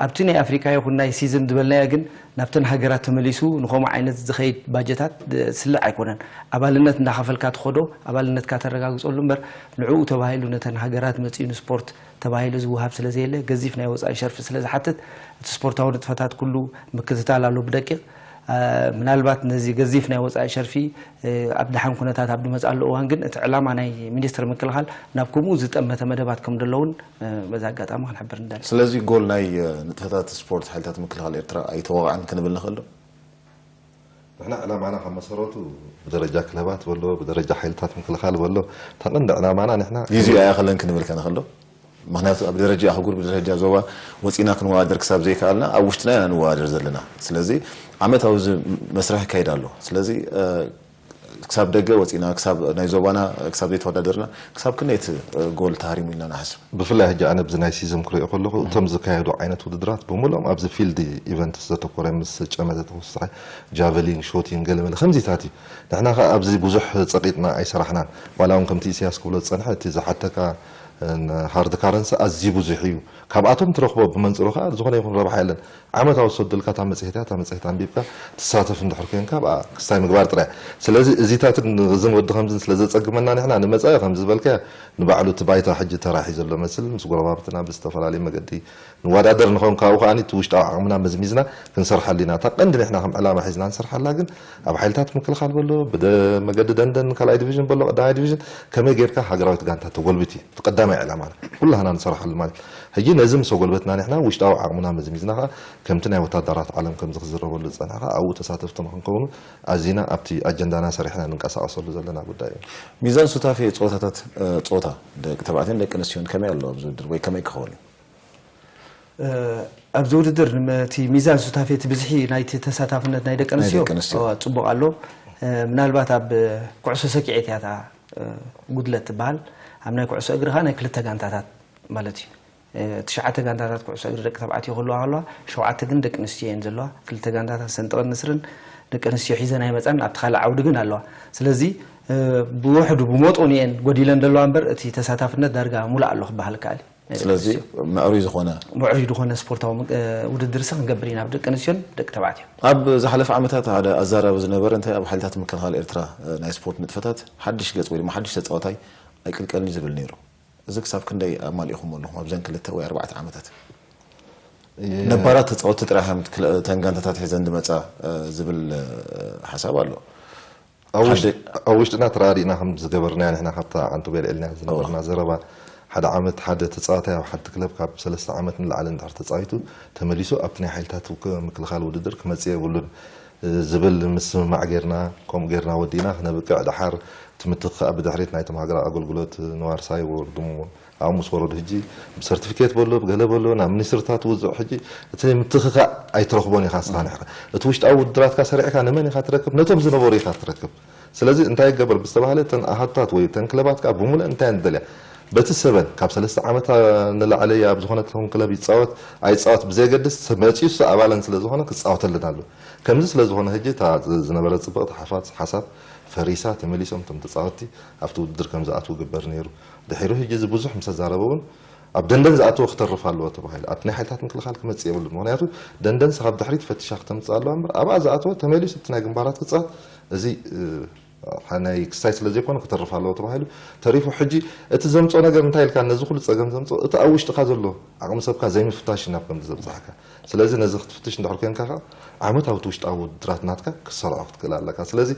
ኣብቲ ናይ ኣፍሪካ ይኹን ናይ ሲዝን ዝበልናዮ ግን ናብተን ሃገራት ተመሊሱ ንኸምኡ ዓይነት ዝኸይድ ባጀታት ስልዕ ኣይኮነን። ኣባልነት እንዳኸፈልካ ትኸዶ፣ ኣባልነትካ ተረጋግፀሉ እምበር ንዕኡ ተባሂሉ ነተን ሃገራት መፂኡ ንስፖርት ተባሂሉ ዝወሃብ ስለ ዘየለ፣ ገዚፍ ናይ ወፃኢ ሸርፊ ስለ ዝሓትት፣ እቲ ስፖርታዊ ንጥፈታት ኩሉ ምክትታል ኣሎ ብደቂቕ። እ፣ ምናልባት ነዚ ገዚፍ ናይ ወፃኢ ሸርፊ፣ እ፣ ኣብ ደሓን ኩነታት ኣብ ዝመፅኣሉ እዋን ግን እቲ ዕላማ ናይ ሚኒስትሪ ምክልኻል ናብ ከምኡ ዝጠመተ መደባት ከም ዘለውን፣ እ፣ በዚ ኣጋጣሚ ክንሕብር ንደሊ። ስለዚ ጎል ናይ፣ እ፣ ንጥፈታት ስፖርት ሓይልታት ምክልኻል ኤርትራ ኣይተወቕዐን ክንብል ንኽእል ዶ? ንሕና ዕላማና ካብ መሰረቱ ብደረጃ ክለባት በሎ፣ ብደረጃ ሓይልታት ምክልኻል በሎ፣ እታ ቀንዲ ዕላማና ንሕና ግዜኡ ኣይኣኸለን ክንብል ከ ንኽእል ዶ? ምኽንያቱ ኣብ ደረጃ ኣህጉር፣ ብደረጃ ዞባ ወፂና ክንወዳደር ክሳብ ዘይከኣልና ኣብ ውሽጥና ኢና ንወዳደር ዘለና። ስለዚ ዓመታዊ እዚ መስርሕ ይካየድ ኣሎ። ስለዚ፣ እ፣ ክሳብ ደገ ወፂና፣ ክሳብ ናይ ዞባና ክሳብ ዘይተወዳደርና፣ ክሳብ ክንደይ እቲ፣ እ፣ ጎል ተሃሪሙ ኢልና ንሓስብ? ብፍላይ ሕጂ ኣነ ብዚ ናይ ሲዝም ክሪኦ ከለኹ፣ እቶም ዝካየዱ ዓይነት ውድድራት ብምሉኦም ኣብዚ ፊልድ ኢቨንትስ ዘተኮረ፣ ምስ ጨመተ ተወሳኺ፣ ጃቨሊን፣ ሾቲን፣ ገለመለ ከምዚታት እዩ። ንሕና ኸኣ ኣብዚ ብዙሕ ጸቂጥና ኣይሰራሕናን። ዋላ እውን ከምቲ ኢሳያስ ክብሎ ዝጸንሐ፣ እቲ ዝሓተካ፣ እ፣ ሃርድ ካረንሲ ኣዝዩ ብዙሕ እዩ። ካብኣቶም ትረኽቦ ብመንጽሩ ኸኣ ዝኾነ ይኹን ረብሓ የለን። ዓመታዊ ዝሰደልካ እታ መጽሔት እያ፣ እታ መጽሔት ኣንቢብካ ትሳተፍ እንድሕር ኮይንካ ብኣ ክስታይ ምግባር ጥራይ። ስለዚ እዚታትን እዝን ወዲ ከምዝን ስለ ዘጸግመና ንሕና ንመጻኢ ከምዚ ዝበልካዮ ንባዕሉ እቲ ባይታ ሕጂ ተራ ሒዙ ዘሎ መስል ምስ ጎረባብትና ብዝተፈላለየ መገዲ ንወዳደር ንኸውን። ካብኡ ከኣ እቲ ውሽጣዊ ዓቕምና መዝሚዝና ክንሰርሓሉ ኢና። እታ ቀንዲ ንሕና ከም ዕላማ ሒዝና ንሰርሓላ ግን ኣብ ሓይልታት ምክልኻል በሎ፣ ብደ-፣ መገዲ ደንደን ካልኣይ ዲቪዥን በሎ፣ ቀዳማይ ዲቪዥን ከመይ ጌርካ ሃገራዊት ጋንታ ተጎልብት እዩ እቲ ቀዳማይ ዕላማና። ኩላህና ንሰርሓሉ ማለት። ሕጂ ነዚ ምስ ኣጎልበትና ንሕና ውሽጣዊ ዓቕምና መዝሚዝና ከኣ ከምቲ ናይ ወታደራት ዓለም ከምዚ ክዝረበሉ ዝጸንሐ ከኣ ኣብኡ ተሳተፍቲ ንኽንከውኑ ኣዚና ኣብቲ ኣጀንዳና ሰሪሕና ንንቀሳቐሰሉ ዘለና ጉዳይ እዩ። ሚዛን ሱታፌ ጸወታታት፣ እ፣ ጸወታ ደቂ ተባዕትዮን ደቂ ኣንስትዮን ከመይ ኣሎ ኣብዚ ውድድር ወይ ከመይ ክኸውን እዩ? እ፣ ኣብዚ ውድድር ን-፣ እቲ ሚዛን ሱታፌ እቲ ብዝሒ ናይቲ ተሳታፍነት ናይ ደቂ ናይ ኣንስትዮ፣ ደቂ ኣንስትዮ። እ፣ ጽቡቕ ኣሎ። እ፣ ምናልባት ኣብ ኩዕሶ ሰኪዔት እያ እታ፣ እ፣ ጉድለት ትበሃል። ኣብ ናይ ኩዕሶ እግሪ ኸኣ ናይ ክልተ ጋንታታት ማለት እዩ። እ፣ ትሽዓተ ጋንታታት ኩዕሶ እግሪ ደቂ ተባዕትዮ ክህልዋ ከለዋ፣ ሸውዓተ ግን ደቂ ኣንስትዮ እየን ዘለዋ። ክልተ ጋንታታት ሰንጥቐን ንስርን ደቂ ኣንስትዮ ሒዘን ኣይመጻን፣ ኣብቲ ካልእ ዓውዲ ግን ኣለዋ። ስለዚ፣ እ፣ ብውሕዱ ብመጠኑ እየን ጎዲለን ዘለዋ እምበር፣ እቲ ተሳታፍነት ዳርጋ ሙሉእ ኣሎ ክበሃል ይከኣል እዩ። ናይ ደቂ ስለዚ ኣንስትዮ። ምዕሩይ ዝኾነ ምዕሩይ ዝኾነ ስፖርታዊ ምቅ-፣ እ፣ ውድድር ሲ ክንገብር ኢና፣ ኣብ ደቂ ኣንስትዮን ደቂ ተባዕትዮ። ኣብ ዝሓለፈ ዓመታት ሓደ ኣዛራቢ ዝነበረ፣ እንታይ ኣብ ሓይልታት ምክልኻል ኤርትራ፣ እ፣ ናይ ስፖርት ንጥፈታት ሓድሽ ገጽ ወይ ድማ ሓድሽ ተጻዋታይ ኣይቅልቀልን እዩ ዝብል ነይሩ። እዚ ክሳብ ክንደይ ኣማሊእኹም ኣለኹም ኣብዘን ክልተ ወይ ኣርባዕተ ዓመታት? የ- ነባራት ተጻወትቲ ጥራሕ እዮም ክል-፣ እተን ጋንታታት ሒዘን ዝመጻ፣ እ፣ ዝብል፣ እ፣ ሓሳብ ኣሎ። ኣብ ውሽ-፣ ሓደ ኣብ ውሽጥና ተራዲእና ከም ዝገበርናዮ ንሕና ካብታ ኣንቶብያ ልዕልና ዝነበርና እዋ። ዘረባ፣ ሓደ ዓመት ሓደ ተጻዋታይ ኣብ ሓንቲ ክለብ ካብ ሰለስተ ዓመት ንላዕሊ እንድሕር ተጻዊቱ ተመሊሱ ኣብቲ ናይ ሓይልታት ውክ-፣ ምክልኻል ውድድር ክመጽእ የብሉን፣ እ፣ ዝብል ምስምማዕ ጌርና፣ ከምኡ ጌርና ወዲእና ክነብቅዕ ደሓር እቲ ምትኽኻእ ብድሕሪት ናይቶም ሃገራዊ ኣገልግሎት ንዋርሳይ ወርዱ እሞ ኣብኡ ምስ ወረዱ ሕጂ ብሰርቲፊኬት በሎ ብገለ በሎ ናብ ሚኒስትርታት ውፅዕ። ሕጂ እቲ ምትኽኻእ ኣይትረኽቦን ኢኻ እስኻ ንሕኻ። እቲ ውሽጣዊ ውድድራትካ ሰሪዕካ ንመን ኢኻ ትረክብ? ነቶም ዝነበሩ ኢኻ ትረክብ። ስለዚ እንታይ ይገበር ብዝተባህለ እተን ኣሃዱታት ወይ እተን ክለባት ከዓ ብምሉእ እንታይ እየን ዝደልያ? በቲ ሰበን ካብ ሰለስተ ዓመት ንላዕሊ ኣብ ዝኾነትኹም ክለብ ይፃወት ኣይፃወት ብዘየገድስ መፂኡ እሱ ኣባለን ስለ ዝኾነ ክፃወተልን ኣለዎ። ከምዚ ስለ ዝኾነ ሕጂ እታ ዝ-፣ ዝነበረ ፅብቕቲ ሓፋት ሓሳብ ፈሪሳ ተመሊሶም እቶም ተፃወትቲ ኣብቲ ውድድር ከም ዝኣትዉ ግበር ነይሩ። ድሒሩ ሕጂ እዚ ብዙሕ ምስ ተዛረበ እውን ኣብ ደንደን ዝኣተወ ክተርፍ ኣለዎ ተባሂሉ። ኣብቲ ናይ ሓይልታት ምክልኻል ክመጽእ የብሉን። ምኽንያቱ ደንደን ካብ ድሕሪት ፈቲሻ ክተምጽእ ኣለዋ እምበር ኣብኣ ዝኣተወ ተመሊሱ እቲ ናይ ግንባራት ክጻወት እዚ፣ እ፣ ናይ ክስታይ ስለ ዘይኮነ ክተርፍ ኣለዎ ተባሂሉ ተሪፉ። ሕጂ እቲ ዘምጾ ነገር እንታይ ኢልካ ነዚ ኩሉ ጸገም ዘምጾ እቲ ኣብ ውሽጥኻ ዘሎ ዓቕሚ ሰብካ ዘይምፍታሽ እዩ ናብ ከምዚ ዘብጽሓካ። ስለዚ ነዚ ክትፍትሽ እንድሕር ኮንካ ከኣ ዓመታዊ እቲ ውሽጣዊ ውድድራት ናትካ ክትሰርዖ ክትክእል ኣለካ። ስለዚ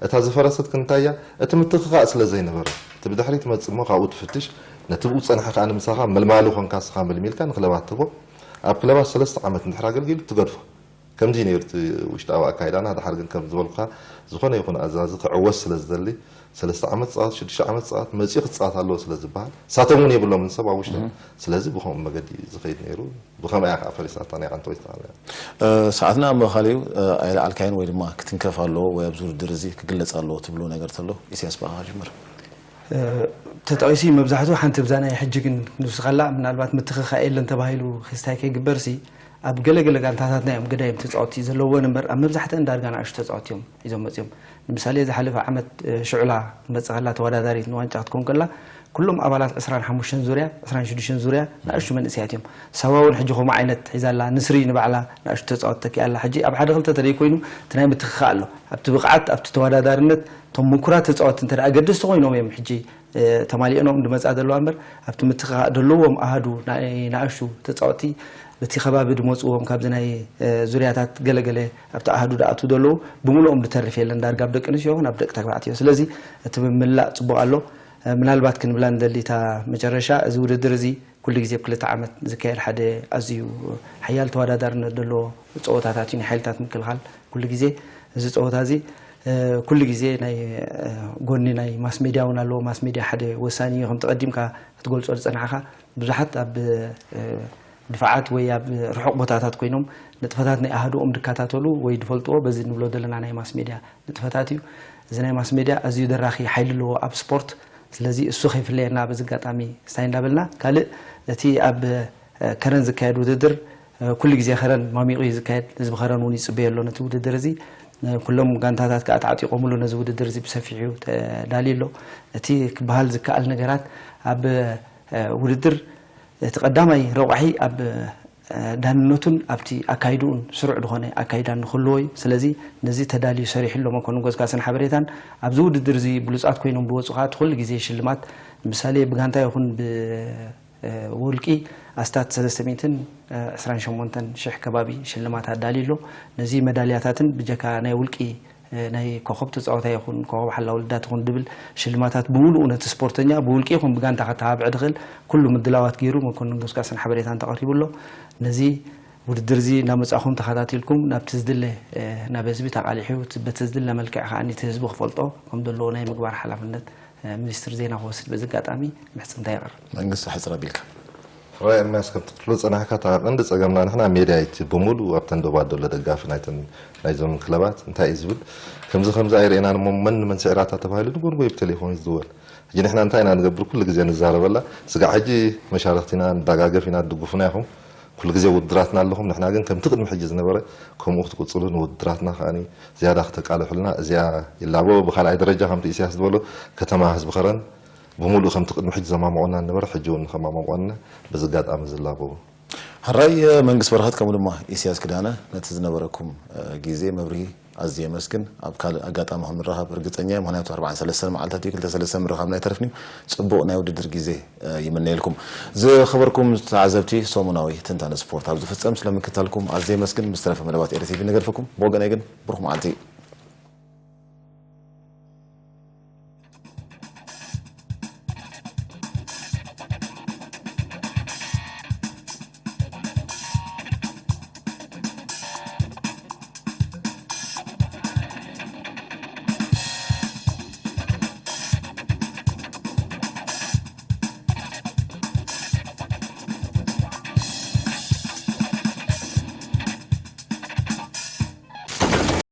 እታ ዝፈረሰት ክንታይ እያ? እቲ ምትኽኻእ ስለ ዘይነበረ፣ እቲ ብድሕሪት ትመጽእ እሞ ካብኡ ትፍትሽ፣ ነቲ ብኡ ዝጸንሐ ከኣ ንምሳኻ መልማሊ ኮንካ ንስኻ መልሚልካ ንክለባት ትህቦ። ኣብ ክለባት ሰለስተ ዓመት እንድሕር ኣገልጊሉ ትገድፎ። ከምዚ ነይሩ እቲ ውሽጣዊ ኣካይዳና። ድሓር ግን ከም ዝበልኩኻ ዝኾነ ይኹን ኣዛዚ ክዕወት ስለ ዝደሊ ሰለስተ ዓመት ፃወት ሽዱሽተ ዓመት ፃወት መፂኡ ክፃወት ኣለዎ ስለ ዝበሃል፣ ሳቶም እውን የብሎምን ሰብ ኣብ ውሽጦም። ስለዚ ብከምኡ መገዲ ዝኸይድ ነይሩ። ብኸምያ ከዓ ፈሪሳታ ናይ ዓንተወይ ዝተባሃለ። ሰዓትና ኣብ ምእኻል እዩ። ኣይለዓልካይን ወይ ድማ ክትንከፍ ኣለዎ ወይ ኣብዚ ውድድር እዚ ክግለፅ ኣለዎ ትብሎ ነገር ተሎ? ኢሳያስ፣ ብኣኻ ጅምር። ተጠቒሱ እዩ መብዛሕትኡ። ሓንቲ ብዛ ናይ ሕጂ ግን ንስኻላ ምናልባት ምትኽኻእ የለን ተባሂሉ ክስታይ ከይግበርሲ፣ ኣብ ገለገለ ጋንታታትና እዮም ገዳይም ተፃወቲ ዘለዎም እምበር፣ ኣብ መብዛሕትአን ዳርጋ ንኣሽቱ ተፃወቲ እዮም ሒዞም መፅዮም። ንምሳሌ ዝሓለፈ ዓመት ሽዑላ ክትመፅእ ከላ፣ ተወዳዳሪት ንዋንጫ ክትኮን ከላ፣ ኩሎም ኣባላት ዕስራን ሓሙሽተን ዙርያ፣ ዕስራን ሽዱሽተን ዙርያ ንኣሽቱ መንእሰያት እዮም። ሳዋ እውን ሕጂ ከምኡ ዓይነት ሒዛ ኣላ። ንስሪ ንባዕላ ንኣሽቱ ተፃወቲ ተኪኣ ኣላ። ሕጂ ኣብ ሓደ ክልተ ተደይ ኮይኑ እቲ ናይ ምትኽኻእ ኣሎ። ኣብቲ ብቕዓት፣ ኣብቲ ተወዳዳርነት እቶም ምኩራት ተፃወቲ እንተ ኣገደስቲ ኮይኖም እዮም ሕጂ ተማሊኦኖም ዝመፃ ዘለዋ እምበር፣ ኣብቲ ምትኽኻእ ዘለዎም ኣሃዱ ናይ ንኣሽቱ ተፃወቲ በቲ ከባቢ ዝመፅዎም ካብዚ ናይ ዙርያታት ገለገለ ኣብቲ ኣሃዱ ዝኣትዉ ዘለዉ ብምልኦም ዝተርፍ የለን። ዳርጋ ኣብ ደቂ ኣንስትዮ ይኹን ኣብ ደቂ ተባዕትዮ። ስለዚ እቲ ምምላእ ፅቡቕ ኣሎ። ምናልባት ክንብላ ንደሊ እታ መጨረሻ፣ እዚ ውድድር እዚ ኩሉ ግዜ ኣብ ክልተ ዓመት ዝካየድ ሓደ ኣዝዩ ሓያል ተወዳዳርነት ዘለዎ ፀወታታት እዩ። ናይ ሓይልታት ምክልኻል ኩሉ ግዜ እዚ ፀወታ እዚ ኩሉ ግዜ ናይ ጎኒ ናይ ማስ ሜድያ እውን ኣለዎ። ማስ ሜድያ ሓደ ወሳኒ እዩ። ከምቲ ቀዲምካ ክትገልፆ ዝፀናሕካ ብዙሓት ኣብ ድፋዓት ወይ ኣብ ርሑቕ ቦታታት ኮይኖም ንጥፈታት ናይ ኣሃዱኦም ዝከታተሉ ወይ ዝፈልጥዎ በዚ ንብሎ ዘለና ናይ ማስ ሜድያ ንጥፈታት እዩ። እዚ ናይ ማስ ሜድያ ኣዝዩ ደራኺ ሓይሊ ኣለዎ ኣብ ስፖርት። ስለዚ እሱ ከይፍለየና በዚ ኣጋጣሚ ስታይ እንዳበልና፣ ካልእ እቲ ኣብ ከረን ዝካየድ ውድድር ኩሉ ግዜ ከረን ማሚቑ እዩ ዝካየድ። ህዝቢ ከረን እውን ይፅበዮ ኣሎ ነቲ ውድድር እዚ። ኩሎም ጋንታታት ከዓ ተዓጢቖምሉ ነዚ ውድድር እዚ ብሰፊሑ ተዳልዩ ኣሎ። እቲ ክበሃል ዝከኣል ነገራት ኣብ ውድድር እቲ ቀዳማይ ረቋሒ ኣብ ዳንነቱን ኣብቲ ኣካይድኡን ስሩዕ ዝኾነ ኣካይዳ ንክህልዎ እዩ። ስለዚ ነዚ ተዳልዩ ሰሪሑ ኣሎ መኮንን ጎዝጋስን ሓበሬታን። ኣብዚ ውድድር እዚ ብሉፃት ኮይኖም ዝወፁ ከዓ እቲ ኩሉ ግዜ ሽልማት፣ ንምሳሌ ብጋንታ ይኹን ብውልቂ ኣስታት ሰለስተ ሚእትን ዕስራን ሸሞንተን ሽሕ ከባቢ ሽልማት ኣዳልዩ ኣሎ። ነዚ መዳልያታትን ብጀካ ናይ ውልቂ ናይ ኮኸብ ተፃዋታይ ይኹን ኮኸብ ሓላ ውልዳት ይኹን ድብል ሽልማታት ብምሉኡ ነቲ ስፖርተኛ ብውልቂ ይኹን ብጋንታ ከተባብዕ ድኽእል ኩሉ ምድላዋት ገይሩ መኮንን ጎስጋስን ሓበሬታን ተቐሪቡ ኣሎ። ነዚ ውድድር እዚ እናመፃእኹም ተኸታቲልኩም ናብቲ ዝድለ ናብ ህዝቢ ተቓሊሑ በቲ ዝድለ መልክዕ ከዓ ነቲ ህዝቢ ክፈልጦ ከም ዘለዎ ናይ ምግባር ሓላፍነት ሚኒስትር ዜና ክወስድ በዚ ኣጋጣሚ ምሕፅንታ የቕርብ። መንግስቲ ሕፅር ኣቢልካ ሕራይ ኤርምያስ፣ ከምቲ ክትብሎ ዝፀናሕካ፣ እታ ቀንዲ ፀገምና ንሕና ሜድያ እቲ ብምሉእ ኣብተን ዶባት ዘሎ ደጋፊ ናይተን ናይዞም ክለባት እንታይ እዩ ዝብል፣ ከምዚ ከምዚ ኣይርኤናን እሞ መን ንመን ስዒራታ ተባሂሉ ንጎንጎ ብቴሌፎን እዩ ዝድወል። ሕጂ ንሕና እንታይ ኢና ንገብር? ኩሉ ግዜ ንዛረበላ። ስጋዕ ሕጂ መሻርኽቲ ኢና፣ ንደጋገፍ ኢና፣ ትድግፉና ኢኹም። ኩሉ ግዜ ውድድራትና ኣለኹም። ንሕና ግን ከምቲ ቅድሚ ሕጂ ዝነበረ ከምኡ ክትቅፅሉ፣ ንውድድራትና ከኣ ዝያዳ ክተቃልሑልና እዚኣ ይላቦ። ብካልኣይ ደረጃ ከምቲ ኢሳያስ ዝበሎ፣ ከተማ ህዝቢ ከረን ብምሉእ ከምቲ ቅድሚ ሕጂ ዘማምቖና ዝነበረ ሕጂ እውን ንኸማምቖና በዚ ኣጋጣሚ ዝላቦ። ሕራይ መንግስት በረኸት ከምኡ ድማ ኢሳያስ ክዳነ፣ ነቲ ዝነበረኩም ግዜ መብርሂ ኣዝየ የመስግን። ኣብ ካልእ ኣጋጣሚ ክንራኸብ ርግጸኛ እየ፣ ምኽንያቱ ኣርባዓን ሰለስተን መዓልታት እዩ፣ ክልተ ሰለስተ ምርኻብና ኣይተርፍን እዩ። ጽቡቕ ናይ ውድድር ግዜ ይምነየልኩም። ዝኸበርኩም ተዓዘብቲ፣ ሰሙናዊ ትንታነ ስፖርት ኣብ ዝፍጸም ስለምክታልኩም ኣዝየ የመስግን። ምስ ተረፈ መደባት ኤሪ ቲቪ ንገድፈኩም። ብወገነይ ግን ብሩኽ መዓልቲ።